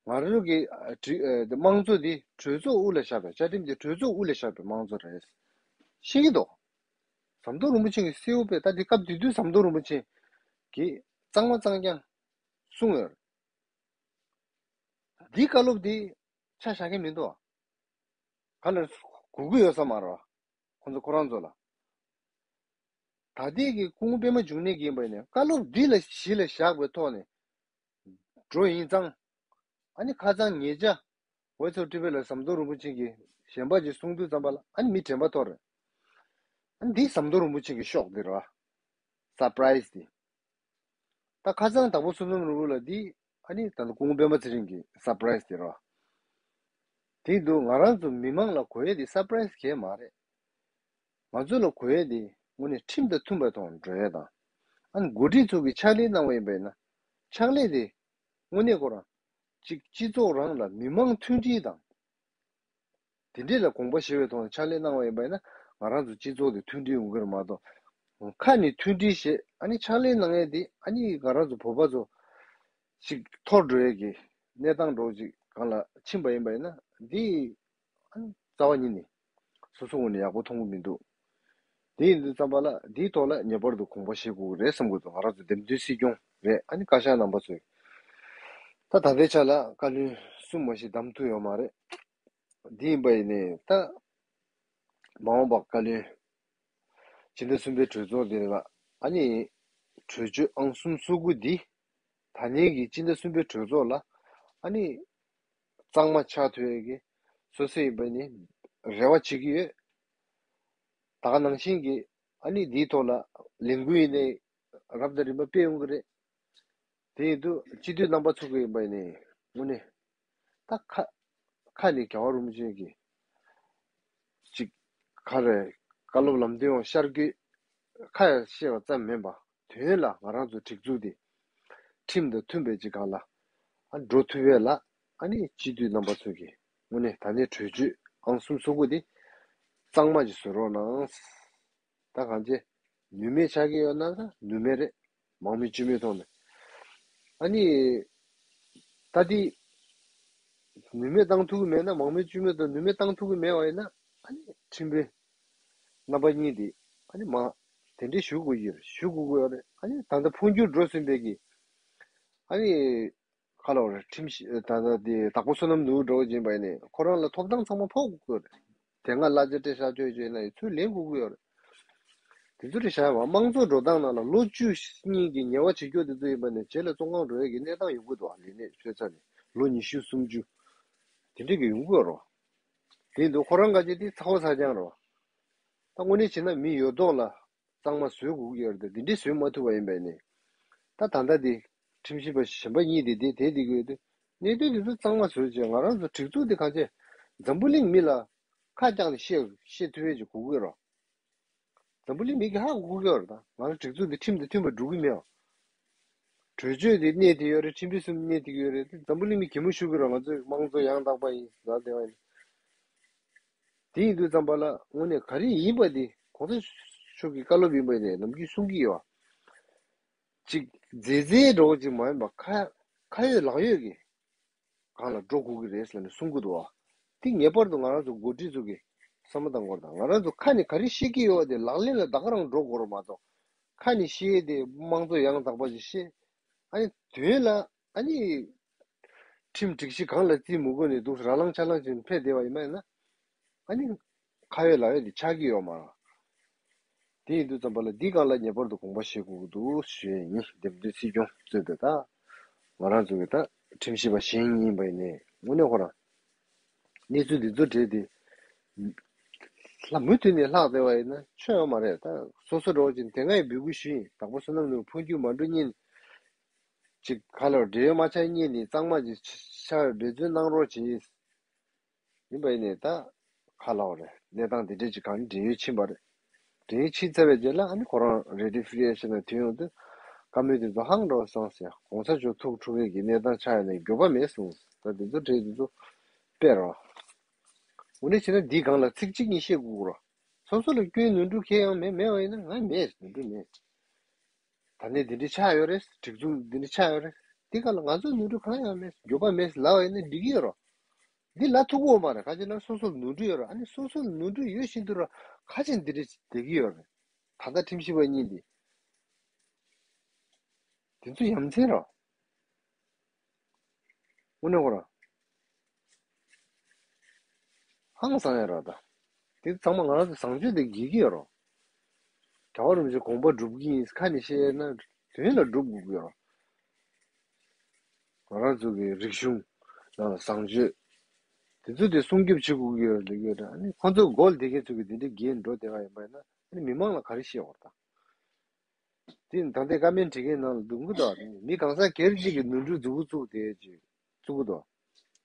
ང་རང་གི་ཨ་དྲི་ཨ་དམངས་གཙོ་དེ་གྲོས་ཚོགས་དབུ་ལ་བཞག་པའི་བཅའ་ཁྲིམས་དེ་གྲོས་ཚོགས་དབུ་ལ་བཞག་པའི་དམངས་གཙོ་རེད། ཤེས་ཀྱི་འདུག་ཟམ་གདོང་རིན་པོ་ཆེ་གིས་གསལ་བོ་དཔེ་ད་དེ་སྐབས་དེ་དུས་ཟམ་གདོང་རིན་པོ་ཆེ་གིས་གཙང་མ་གཙང་རྐྱང་གསུངས་ཡོད་རེད། འདི་བཀའ་སློབ་འདི་ཆ་བཞག་གི་མི་འདུག་ག་ལ་གོ་གི་ཡོད་ས་མ་རེད། ཁོང་ཚོ་ཁོ་རང་ཚོ་ལ། ད་ལྟའི་གི་སྐུ་ངོ་པད་མ་འབྱུང་གནས་ཀྱིས་ཡིན་པ་ཡིན་ནའི་བཀའ་སློབ་འདི་ལ་གཞི་ལ་བཞག་པའི་ཐོག་ནས་འགྲོ་ཡིན་ཙང་། ཨ་ནི་ཁ་སང་ཉེ་ཆར་ཝེ་ཚོ་ཊི་ཝི་ལ་ཟམ་གདོང་རིན་པོ་ཆེ་གིས་གཞན་པ་ཅིག་གསུང་དུས་ཙམ་པ་ལ་ཨ་ནི་མི་དྲན་པ་ཐོར་རེད། ཨ་ནི་འདི་ཟམ་གདོང་རིན་པོ་ཆེ་གི་ཤོག་འདི་རེད་བ། སར་པ་རའི་སི་འདི། ད་ཁ་སང་དྭགས་པོ་བསོད་ནམས་རིན་པོ་ལ་འདི་ཨ་ནི་ད་ལྟ་སྐུ་ངོ་པད་མ་ཚེ་རིང་གི་སར་པ་རའི་སི་དེ་རེད་བ། དེ་འདུག་ང་རང་ཚོ་མི་མང་ལ་གོ་ཡས་དེ་སར་པ་རའི་སི་གས་མ་རེད། ང་ཚོ་ལ་གོ་ཡས་དེ་དངོས་གནས་ཁྲིམས་དང་མཐུན་པའི་ཐོག་འགྲོ་ཡས་དང་། ཨ་ནི་འགོ་ཁྲིད་ཚོ་གིས་ཕྱག་ལས་གནང་བ་ཡིན་པ་ཡིན་ན། ཕྱག་ལས་དེ་དངོས་གནས་ཁོ་རང་གཅིག་སྤྱི་ཚོགས་རང་ལ་མི་མང་མཐུན་སྒྲིལ་དང་། དེ་འདྲས་ལ་དགོངས་པ་བཞེས་པའི་ཐོག་ནས་ཕྱག་ལས་གནང་བ་ཡིན་པ་ཡིན་ན་ང་རང་ཚོ་སྤྱི་ཚོགས་དེ་མཐུན་སྒྲིལ་ཡོང་གི་རེད་མ་གཏོགས། ཁ་ནས་མཐུན་སྒྲིལ་བྱེད་ཨ་ནི་ཕྱག་ལས་གནང་ཡས་དེ་ཨ་ནི་ང་རང་ཚོ་བོད་པ་ཚོ་ཞིག་འཐོར་འགྲོ་ཡས་ཀྱི་གནས་སྟངས་འདྲ་བོ་ཅིག་ སྒང་ལ་ཕྱིན་པ་ཡིན་པ་ཡིན་ན་འདི་ཨ་ནི་རྩ་བ་ཉིད་ནས་སོ་སོ་ངོས་ནས་ཡག་པོ་མཐོང་གི་མི་འདུག་དེ་ཡིན་དུས་ཙམ་པ་ལ་འདིའི་ཐོག་ལ་ངེས་པར་དུ་དགོངས་པ་བཞེས་དགོས་ཀྱི་རེད་བསམ་གྱི་འདུག་ང་རང་ཚོ་འདེམས་ཐོན་སྲིད་སྐྱོང་རེད། ཨ་ནི་བཀའ་ཤག་རྣམ་པ་ཚོས་ད་ད་ལྟའི་ཆ་ལ་བཀའ་བློན་གསུམ་མ་ཞིག་བདམས་ཐུབ་ཡོད་མ་རེད། འདི་ཡིན་པ་ཡིན་ནའི་ད་མ་འོངས་པ་བཀའ་བློན་སྤྱི་ཟླ་གསུམ་པའི་གྲོས་ཚོགས་འདི་ལ་ཨ་ནི་གྲོས་ཆོད་ཨང་གསུམ་སོ་དགུ་འདི་ད་ནས་ཀྱི་སྤྱི་ཟླ་གསུམ་པའི་གྲོས་ཚོགས་ལ་ཨ་ནི་གཙང་མ་ཆགས་ཐུབ་ཡས་ཀྱི་སོ་སོ་ཡིན་པ་ནི་རེ་བ་བྱེད་ཀྱི་ཡོད། ད་ག་ནང་བཞིན་གྱི་ཨ་ནི་འདིའི་ཐོག་ལ་ལས་འགུལ་ཡིན་ནའི་རབ་དང་རིམ་པ་སྤེལ་ཡོང་གི་རེད། དེ་ཡིན་དུས་སྤྱི་འཐུས་རྣམ་པ་ཚོ་གི་ཡིན་པ་ནི་དངོས་གནས་ད་ཁ་ཁ་ནས་རྒྱལ་བ་རིན་པོ་ཆེ་གི་ཅིག་ག་རེ་བཀའ་སློབ་ལམ་སྟོན་འོག་ཤར་བསྐྱོད་ཁ་ཡང་བཤད་པ་ཙམ་མིན་པ་དོན་ལ་ང་རང་ཚོ་སྒྲིག་འཛུགས་དེ་ཁྲིམས་དང་མཐུན་པའི་ཅིག་སྒང་ལ་ཨ་འགྲོ་ཐུབ་ཡས་ལ་ཨ་ནི་སྤྱི་འཐུས་རྣམ་པ་ཚོ་གི་དངོས་གནས་ད་ནས་གྲོས་ཆོད་ཨང་གསུམ་སོ་དགུ་དེ་གཙང་མ་ཅིག་བཟོ་རོགས་གནང་། ད་གང་ཅི། ནུས་མེད་ཆགས་ཀྱི་ཡོད་ན་ད་ནུས་མེད་རེད། མང་མོས་སྤྱི་མོས་ཐོག་ནས། ཨ་ནི། ད་དེ། ནུས་མེད་བཏང་ཐུབ་ཀྱི་མེད་ན་མང་མོས་སྤྱི་མོས་ཐོག་ནུས་མེད་བཏང་ཐུབ་ཀྱི་མེད་པ་ཡིན་ན་ཨ་ནི་ཁྲིམས་དཔོན། རྣམ་པ་གཉིས་དེ། ཨ་ནི་མ། དེ་འདྲས་ཞུ་དགོས་ཀྱི་ཡོད་རེད་ཞུ་དགོས་ཀྱི་ཡོད་རེད། ཨ་ནི་ད་ལྟ་འཕོ་འགྱུར་འགྲོ་ཟིན་པའི་གི། ཨ་ནི། ཁ་ལོ་རེད་ཁྲིམས་ཞིབ་ད་ལྟ་དེ་དྭགས་པོ་བསོད་ནམས་ནོར་བུ་འགྲོ་བཞིན་པ་ཡིན་ནའི་ཁོ་རང་ལ་ཐོབ་ཐང་ཚང་མ་ཕོག་དགོས་རེད། དེ་སྔ་གླ་ཆ་སྤྲད་བཞག་ཆོག་ཆོག་ཡིན་ན་ཡང་ཚུར་ལེན་དགོས་ཀྱི་ཡོད་རེད། དེ་ཚོ་རེད་བཞག་པ་དམངས་གཙོ་འགྲོ་སྟངས་ནང་ལ་ལོ་བཅུ་གཉིས་ཀྱི་ཉེས་པ་བྱེད་རྒྱུ་དེ་ཚོ་ཡིན་པ་ནས་རྗེས་ལ་བཙོན་ཁང་འགྲོ་ཡས་ཀྱི་གནས་སྟངས་ཡོང་གི་འདུག་ལས་གནས་ཆོད་ཚར་ནས་ལོ་ཉི་ཤུ་སུམ་ཅུ། དེ་འདྲས་ཀྱི་ཡོང་གི་ཡོད་རེད། དེ་འདུག་ཁོ་རང་ག་ཅིག་དེ་ཚ་བོ་ཚ་རྐྱང་རེད། ད་དངོས་གནས་བྱས་ན་མི་ཡོད་མདོག་ལ། གཙང་མ་བཟོ་དགོས་ཀྱི་ཡོད་རེད་དེ་འདི་འདྲས་བཟོ་མ་ཐུབ་པ་ཡིན་པས་ནི། ད་ད་ལྟ་འདི་ཁྲིམས་ཞིབ་པ་གཞན་པ་གཉིས་དེ་དེ་དེ་འདི་དགོས་དུས་གནད་དོན་འདི་ཚོ་གཙང་མ་བཟོས་བྱས་ང་རང་ཚོ་སྒྲིག་འཛུགས་འདི་གང་བྱས་འཛམ་བུ་གླིང་མི་ལ་ཁ་བཀྱག་ནས་བཤད་བཤད་ཐུབ་ཡས་ཅིག་དགོས་ཀྱི་ཡོད་རེད། འཛམ་བུ་གླིང་མི་གིས་ཧ་གོ་གི་ཡོད་རེད་ད་ང་རང་སྒྲིག་འཛུགས་འདི་ཁྲིམས་དང་མཐུན་པ་འགྲོ་གི་མེད། གྲོས་ཆོད་དེ་གནས་དེ་ཡོད་རེད། ཁྲིམས་དཔོན་གསུམ་གནས་དེ་ཡོད་རེད། དེ་འཛམ་བུ་གླིང་མི་གད་མོ་ཤོར་གི་རེད། ང་ཚོས་དམངས་གཙོ་ཡང་དག་པ་ཡིན་ཟེར་བསྡད་པ་ཡིན། དེ་ཡིན་དུས་ཙམ་པ་ལ་དངོས་གནས་ག་རེ་ཡིན་པ་དེ་གོང་ས་མཆོག་གི་བཀའ་སློབ་ཡིན་པ་དེ་ནམ་རྒྱུན་གསུང་གི་ཡོད། ཅིག་མཛེས་མཛེས་འགྲོ་བ་ཅིག་མ་ཡིན་པ་ཁ་ཁ་ཡོད་ལག་ཡོད་ཀྱི་སྒང་ལ་འགྲོ་དགོས་ཀྱི་རེད་ཟེར་ནས་གསུང་གི་འདུག་བ། དེ་ངེས་པར་དུ་ང་རང་ཚོ་འགོ་ཁྲིད་ཚོ་གི་བསམ་བློ་བཏང་དགོས་རེད་ད། ང་རང་ཚོ་ཁ་ནས་ག་རེ་བཤད་ཀྱི་ཡོད་པ་དེ་ལག་ལེན་ལ་ད་ག་རང་འགྲོ་དགོས་རེད་མ་གཏོགས། ཁ་ནས་བཤད་དེ་དམངས་གཙོ་ཡང་དག་པ་ཞིག་བཤད། ཨ་ནི་དོན་ལ་ཨ་ནི་ཁྲིམས་སྒྲིག་གཞི་གང་ལ་རྩིས་མི་དགོས་ནས་འདུག་ར་ལང་ཆ་ལང་ཅིག་ཕེབས་བསྡད་པ་ཡིན་པ་ཡིན་ན། ཨ་ནི་ཁ་ཡོད་ལག་ཡོད་དེ་ཆགས་ཀྱི་ཡོད་མ་རེད། དེ་ཡིན་དུས་ཙམ་པ་ལ་འདི་སྒང་ལ་ངེས་པར་དུ་དགོངས་པ་བཞེས་དགོས་ཀྱི་འདུག་ཞུ་ཡས་ཡིན། འདེམས་ཐོན་སྲིད་སྐྱོང་གཙོས་པའི་ད་ང་རང་ཚོ་གི་ད་ཁྲིམས་ཞིབ་པ་གཞན་ཡིན་པ་ཡིན་ནའི་དངོས་གནས་ཁོ་རང་གནས་ཚུལ་འདི་ཚོ་གྲས་དེ་ལྷ་མུ་མཐུད་ནས་ལྷག་བསྡད་པ་ཡིན་ན་ཆོ་ཡོད་མ་རེད། ད་སོ་སོ་འགྲོ་བ་ཅིག་དེ་སྔ་ཡི་འབོད་སྐུལ་ཞུས་ཡིན། དྭགས་པོ་བསོད་ནམས་ནོར་བུ་འཕོ་འགྱུར་མ་འགྲོ་སྙིང་ཅིག་ཁ་ལོ་འབྲེལ་ཡོད་མ་ཆགས་སྙིང་ནས་གཙང་མ་ཅིག་ཆགས་པའི་འབད་བརྩོན་གནང་རོགས་བྱེད། ཡིན་པ་ཡིན་ནའི་ད་ཁ་ལོ་རེད། གནས་སྟངས་འདི་འདྲས་ཅིག་གང་འབྲེལ་ཡོད་ཕྱིན་པ་རེད། འབྲེལ་ཡོད་ཕྱིན་ཚར་བའི་རྗེས་ལ་ཨ་ནི་ཁོ་རང་རེ་ཌི་ཕི་རི་ཨེ་ཤན་ལ་ཐོན་ཡོང་དུས་བཀའ་མོལ་དེ་ཚོ་ཧང་འགྲོ་སོང་ཟེར། གོང་ས་མཆོག་ཐུགས་འཁྲུག་མཁན་གྱི་གནས་སྟངས་ཆགས་ཡོད་ནའི་འགྱོད་པ་མེད་གསུངས། ད་དེ་ཚོ་གྲས་དེ་ཚོ་སྤེལ་རོགས། འོ་ནས་བྱས་ན་འདིའི་སྒང་ལ་ཚིག་གཅིག་གཉིས་བཤད་དགོས་རོགས། སོ་སོ་ལ་སྐྱོན་ནོར་འཁྲུལ་གང་ཡང་མེད། མེད་པ་ཡིན་ན་ང་མེད་ནོར་འཁྲུལ་མེད། ད་ནས་འདི་འདྲ་ཆགས་ཡོད་རེད། སྒྲིག་འཛུགས་འདི་འདྲ་ཆགས་ཡོད་རེད། འདི་ག་ལ་ང་ཚོ་ནོར་འཁྲུལ་གང་ཡང་མེད། འགྱོད་པ་མེད་ལབ་པ་ཡིན་ན་འགྲིག་གི་ཡོད་རོགས། འདི་ལབ་ཐུབ་ཀྱི་ཡོད་མ་རེད། ག་ཅི་ལབ་སོ་སོ་ལ་ནོར་འཁྲུལ་ཡོད་རོགས། ཨ་ནི་སོ་སོ་ལ་ནོར་འཁྲུལ་ཡོད་བཞིན་དུ་རོགས་ག་ཅི་འདི་འདྲ་བསྡད་ཀྱི་ཡོད་རེད། ད་ལྟ་ཁྲིམས་ཞིབ་པ་གཉིས་འདི། དེ་ཚོ་ཡ་མཚན་རེད། དངོས་གནས་ཁོ་རང་ཧང་སང་ཡ་རེད་ད། དེ་ཚང་མ་ང་རང་ཚོ་བཟང་སྤྱོད་དེ་འགལ་གྱི་ཡོད་རེད། རྒྱལ་བ་རིན་པོ་ཆེའི་དགོངས་པ་སྒྲུབ་ཀྱི་ཡིན་ཁ་ནས་བཤད་ན་དོན་ལ་སྒྲུབ་དགོས་ཀྱི་ཡོད་རེད། ང་རང་ཚོ་གི་རིག་གཞུང་ནང་ལ་བཟང་སྤྱོད་དེ་ཚོ་དེ་སྲུང་སྐྱོབ་བྱེད་དགོས་ཀྱི་ཡོད་རེད་ལབ་ཀྱི་ཡོད་རེད། ཨ་ནི་ཁོང་ཚོ་མགོ་ལ་བསྡད་མཁན་ཚོ་གི་དེ་འདྲའི་འགལ་འགྲོ་བསྡད་པ་ཡིན་པ་ཡིན་ན་ཨ་ནི་མི་མང་ལ་ག་རེ་བཤད་དགོས་རེད་ད། དེ་ད་ལྟའི་བཀའ་མོལ་འབྲི་མཁན་ནང་ལ་འདུག་གི་འདུག་མི་གང་ཟག་སྒེར་གཅིག་གི་ནོར་འཁྲུལ་མཛུབ་གུ་བཙུགས་ཏེ་ཅིག་བཙུགས་གི་འདུག་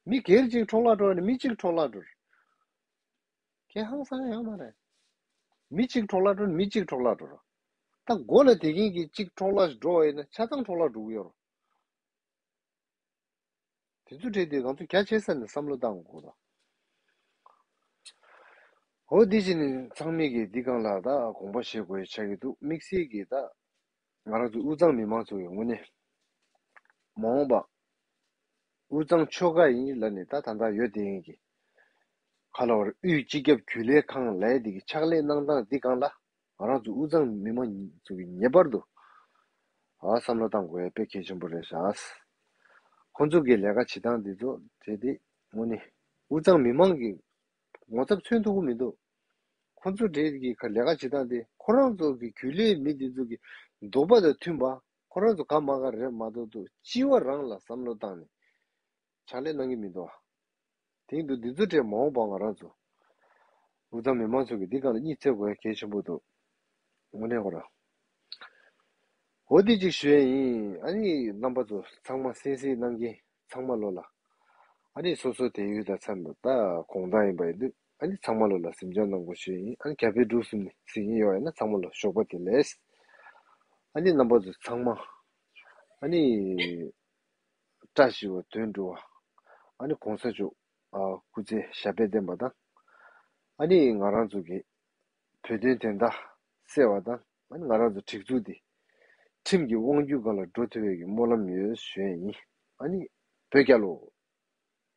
མི་སྒེར་གཅིག་འཕྲོ་བརླག་འགྲོ་བ་ནི་མི་གཅིག་འཕྲོ་བརླག་འགྲོ། ཁྱེད་ཧང་སང་ཡོད་མ་རེད། མི་གཅིག་འཕྲོ་བརླག་འགྲོ་ནི་མི་གཅིག་འཕྲོ་བརླག་འགྲོ། ད་མགོ་ལ་དེ་གིན་གྱི་གཅིག་འཕྲོ་བརླག་འགྲོ་བ་ཡིན་ན་ཆ་ཚང་འཕྲོ་བརླག་འགྲོ་གི་ཡོད་རེད། དེ་ཚོ་གྲས་དེ་ང་ཚོ་རྒྱ་ཆེ་ས་ནས་བསམ་བློ་བཏང་དགོས་ད། འོ་འདི་བཞིན་ནི་ཚང་མས་ཀྱིས་འདི་སྒང་ལ་ད་དགོངས་པ་བཞེས་དགོས་ཆགས་ཀྱི་འདུག་དམིགས་བསལ་གྱིས་ད་ང་རང་ཚོ་དབུས་གཙང་མི་མང་ཚོ་ཡི་ངོས་ནས་མ་འོངས་པ་ དབུས་གཙང་ཆོལ་ཁ་ཡིན་ལབ་ནས་ད་ད་ལྟ་ཡོད་དེ་ཡིན་གྱི། ག་ལ་བར་དབུས་སྤྱི་ཁྱབ་རྒྱུན་ལས་ཁང་ལས་དེ་གི་ཕྱག་ལས་གནང་སྟངས་འདི་སྒང་ལ་ང་རང་ཚོ་དབུས་གཙང་མི་མང་ཚོ་གི་ངེས་པར་དུ་ཨ་བསམ་བློ་བཏང་དགོས་ཡ་དཔེ་གལ་ཆེན་པོ་རེད་ཤག། ཁོང་ཚོ་གི་ལས་ཀ་བྱེད་སྟངས་འདི་ཚོ་དེ་དེ་དངོས་གནས་དབུས་གཙང་མི་མང་གི་ངོ་ཚབ་མཚོན་ཐུབ་ཀྱི་མི་འདུག། ཁོང་ཚོ་གྲས་ཀྱི་ཁ་ལས་ཀ་བྱེད་སྟངས་དེ་ཁོ་རང་ཚོ་གི་རྒྱུན་ལས་མི་འདི་ཚོ་གི་འདོད་པ་དང་མཐུན་པ། ཁོ་རང་ཚོ་ག་མ་ག་རེད་མ་གཏོགས་འདུག་སྤྱི་བ་རང་ལ་བསམ་བློ་བཏང་ནས་ཕྱག་ལས་གནང་གི་མི་འདུག། དེ་འདུག་འདི་ཚོ་གྲས་མ་འོངས་པ་ང་རང་ཚོ་དབུས་གཙང་མི་མང་ཚོ་གི་འདི་སྒང་ལ་གཉིད་སད་དགོས་ཡ་གལ་ཆེན་པོ་འདུག། དངོས་གནས་ཁོ་རང་འོ་དེ་གཅིག་ཞུ་ཡ་ཡིན། ཨ་ནི་རྣམ་པ་ཚོ་ཚང་མ་གསན་གཟིགས་གནང་མཁན་ཚང་མ་ལོ་ལ། ཨ་ནི་སོ་སོ་དེ་ཡུལ་དང་མཚམས་དང་ད་གོང་ཐང་ཡིན་པ་ཡིན་དུས་ཨ་ནི་ཚང་མ་ལོ་ལ་གཟིམ་འཇག་གནང་དགོས་ཞུ་ཡ་ཡིན། ཨ་ནི་རྒྱ་བལ་འབྲུག་གསུམ་ནས་གཟིགས་མཁན་ཡོད་ཡིན་ན་ཚང་མ་ལོ་ཞོགས་པ་བདེ་ལེགས། ཨ་ནི་རྣམ་པ་ཚོ་ཚང་མ་ཨ་ནི་བཀྲ་ཤིས་པ་དོན་འགྲུབ་པ། ཨ་ནི་གོང་ས་མཆོག་ཨ་སྐུ་ཚེ་ཞབས་པད་བརྟན་པ་དང་། ཨ་ནི་ང་རང་ཚོ་གི་བོད་དོན་བདེན་མཐའ་གསལ་བ་དང་། ཨ་ནི་ང་རང་ཚོ་སྒྲིག་འཛུགས་འདི་ཁྲིམས་ཀྱི་དབང་སྒྱུར་སྒང་ལ་འགྲོ་ཐུབ་པའི་གི་སྨོན་ལམ་ཡོད་ཞུ་ཡ་ཡིན། ཨ་ནི་བོད་རྒྱལ་ལོ།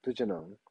ཐུགས་རྗེ་གནང་།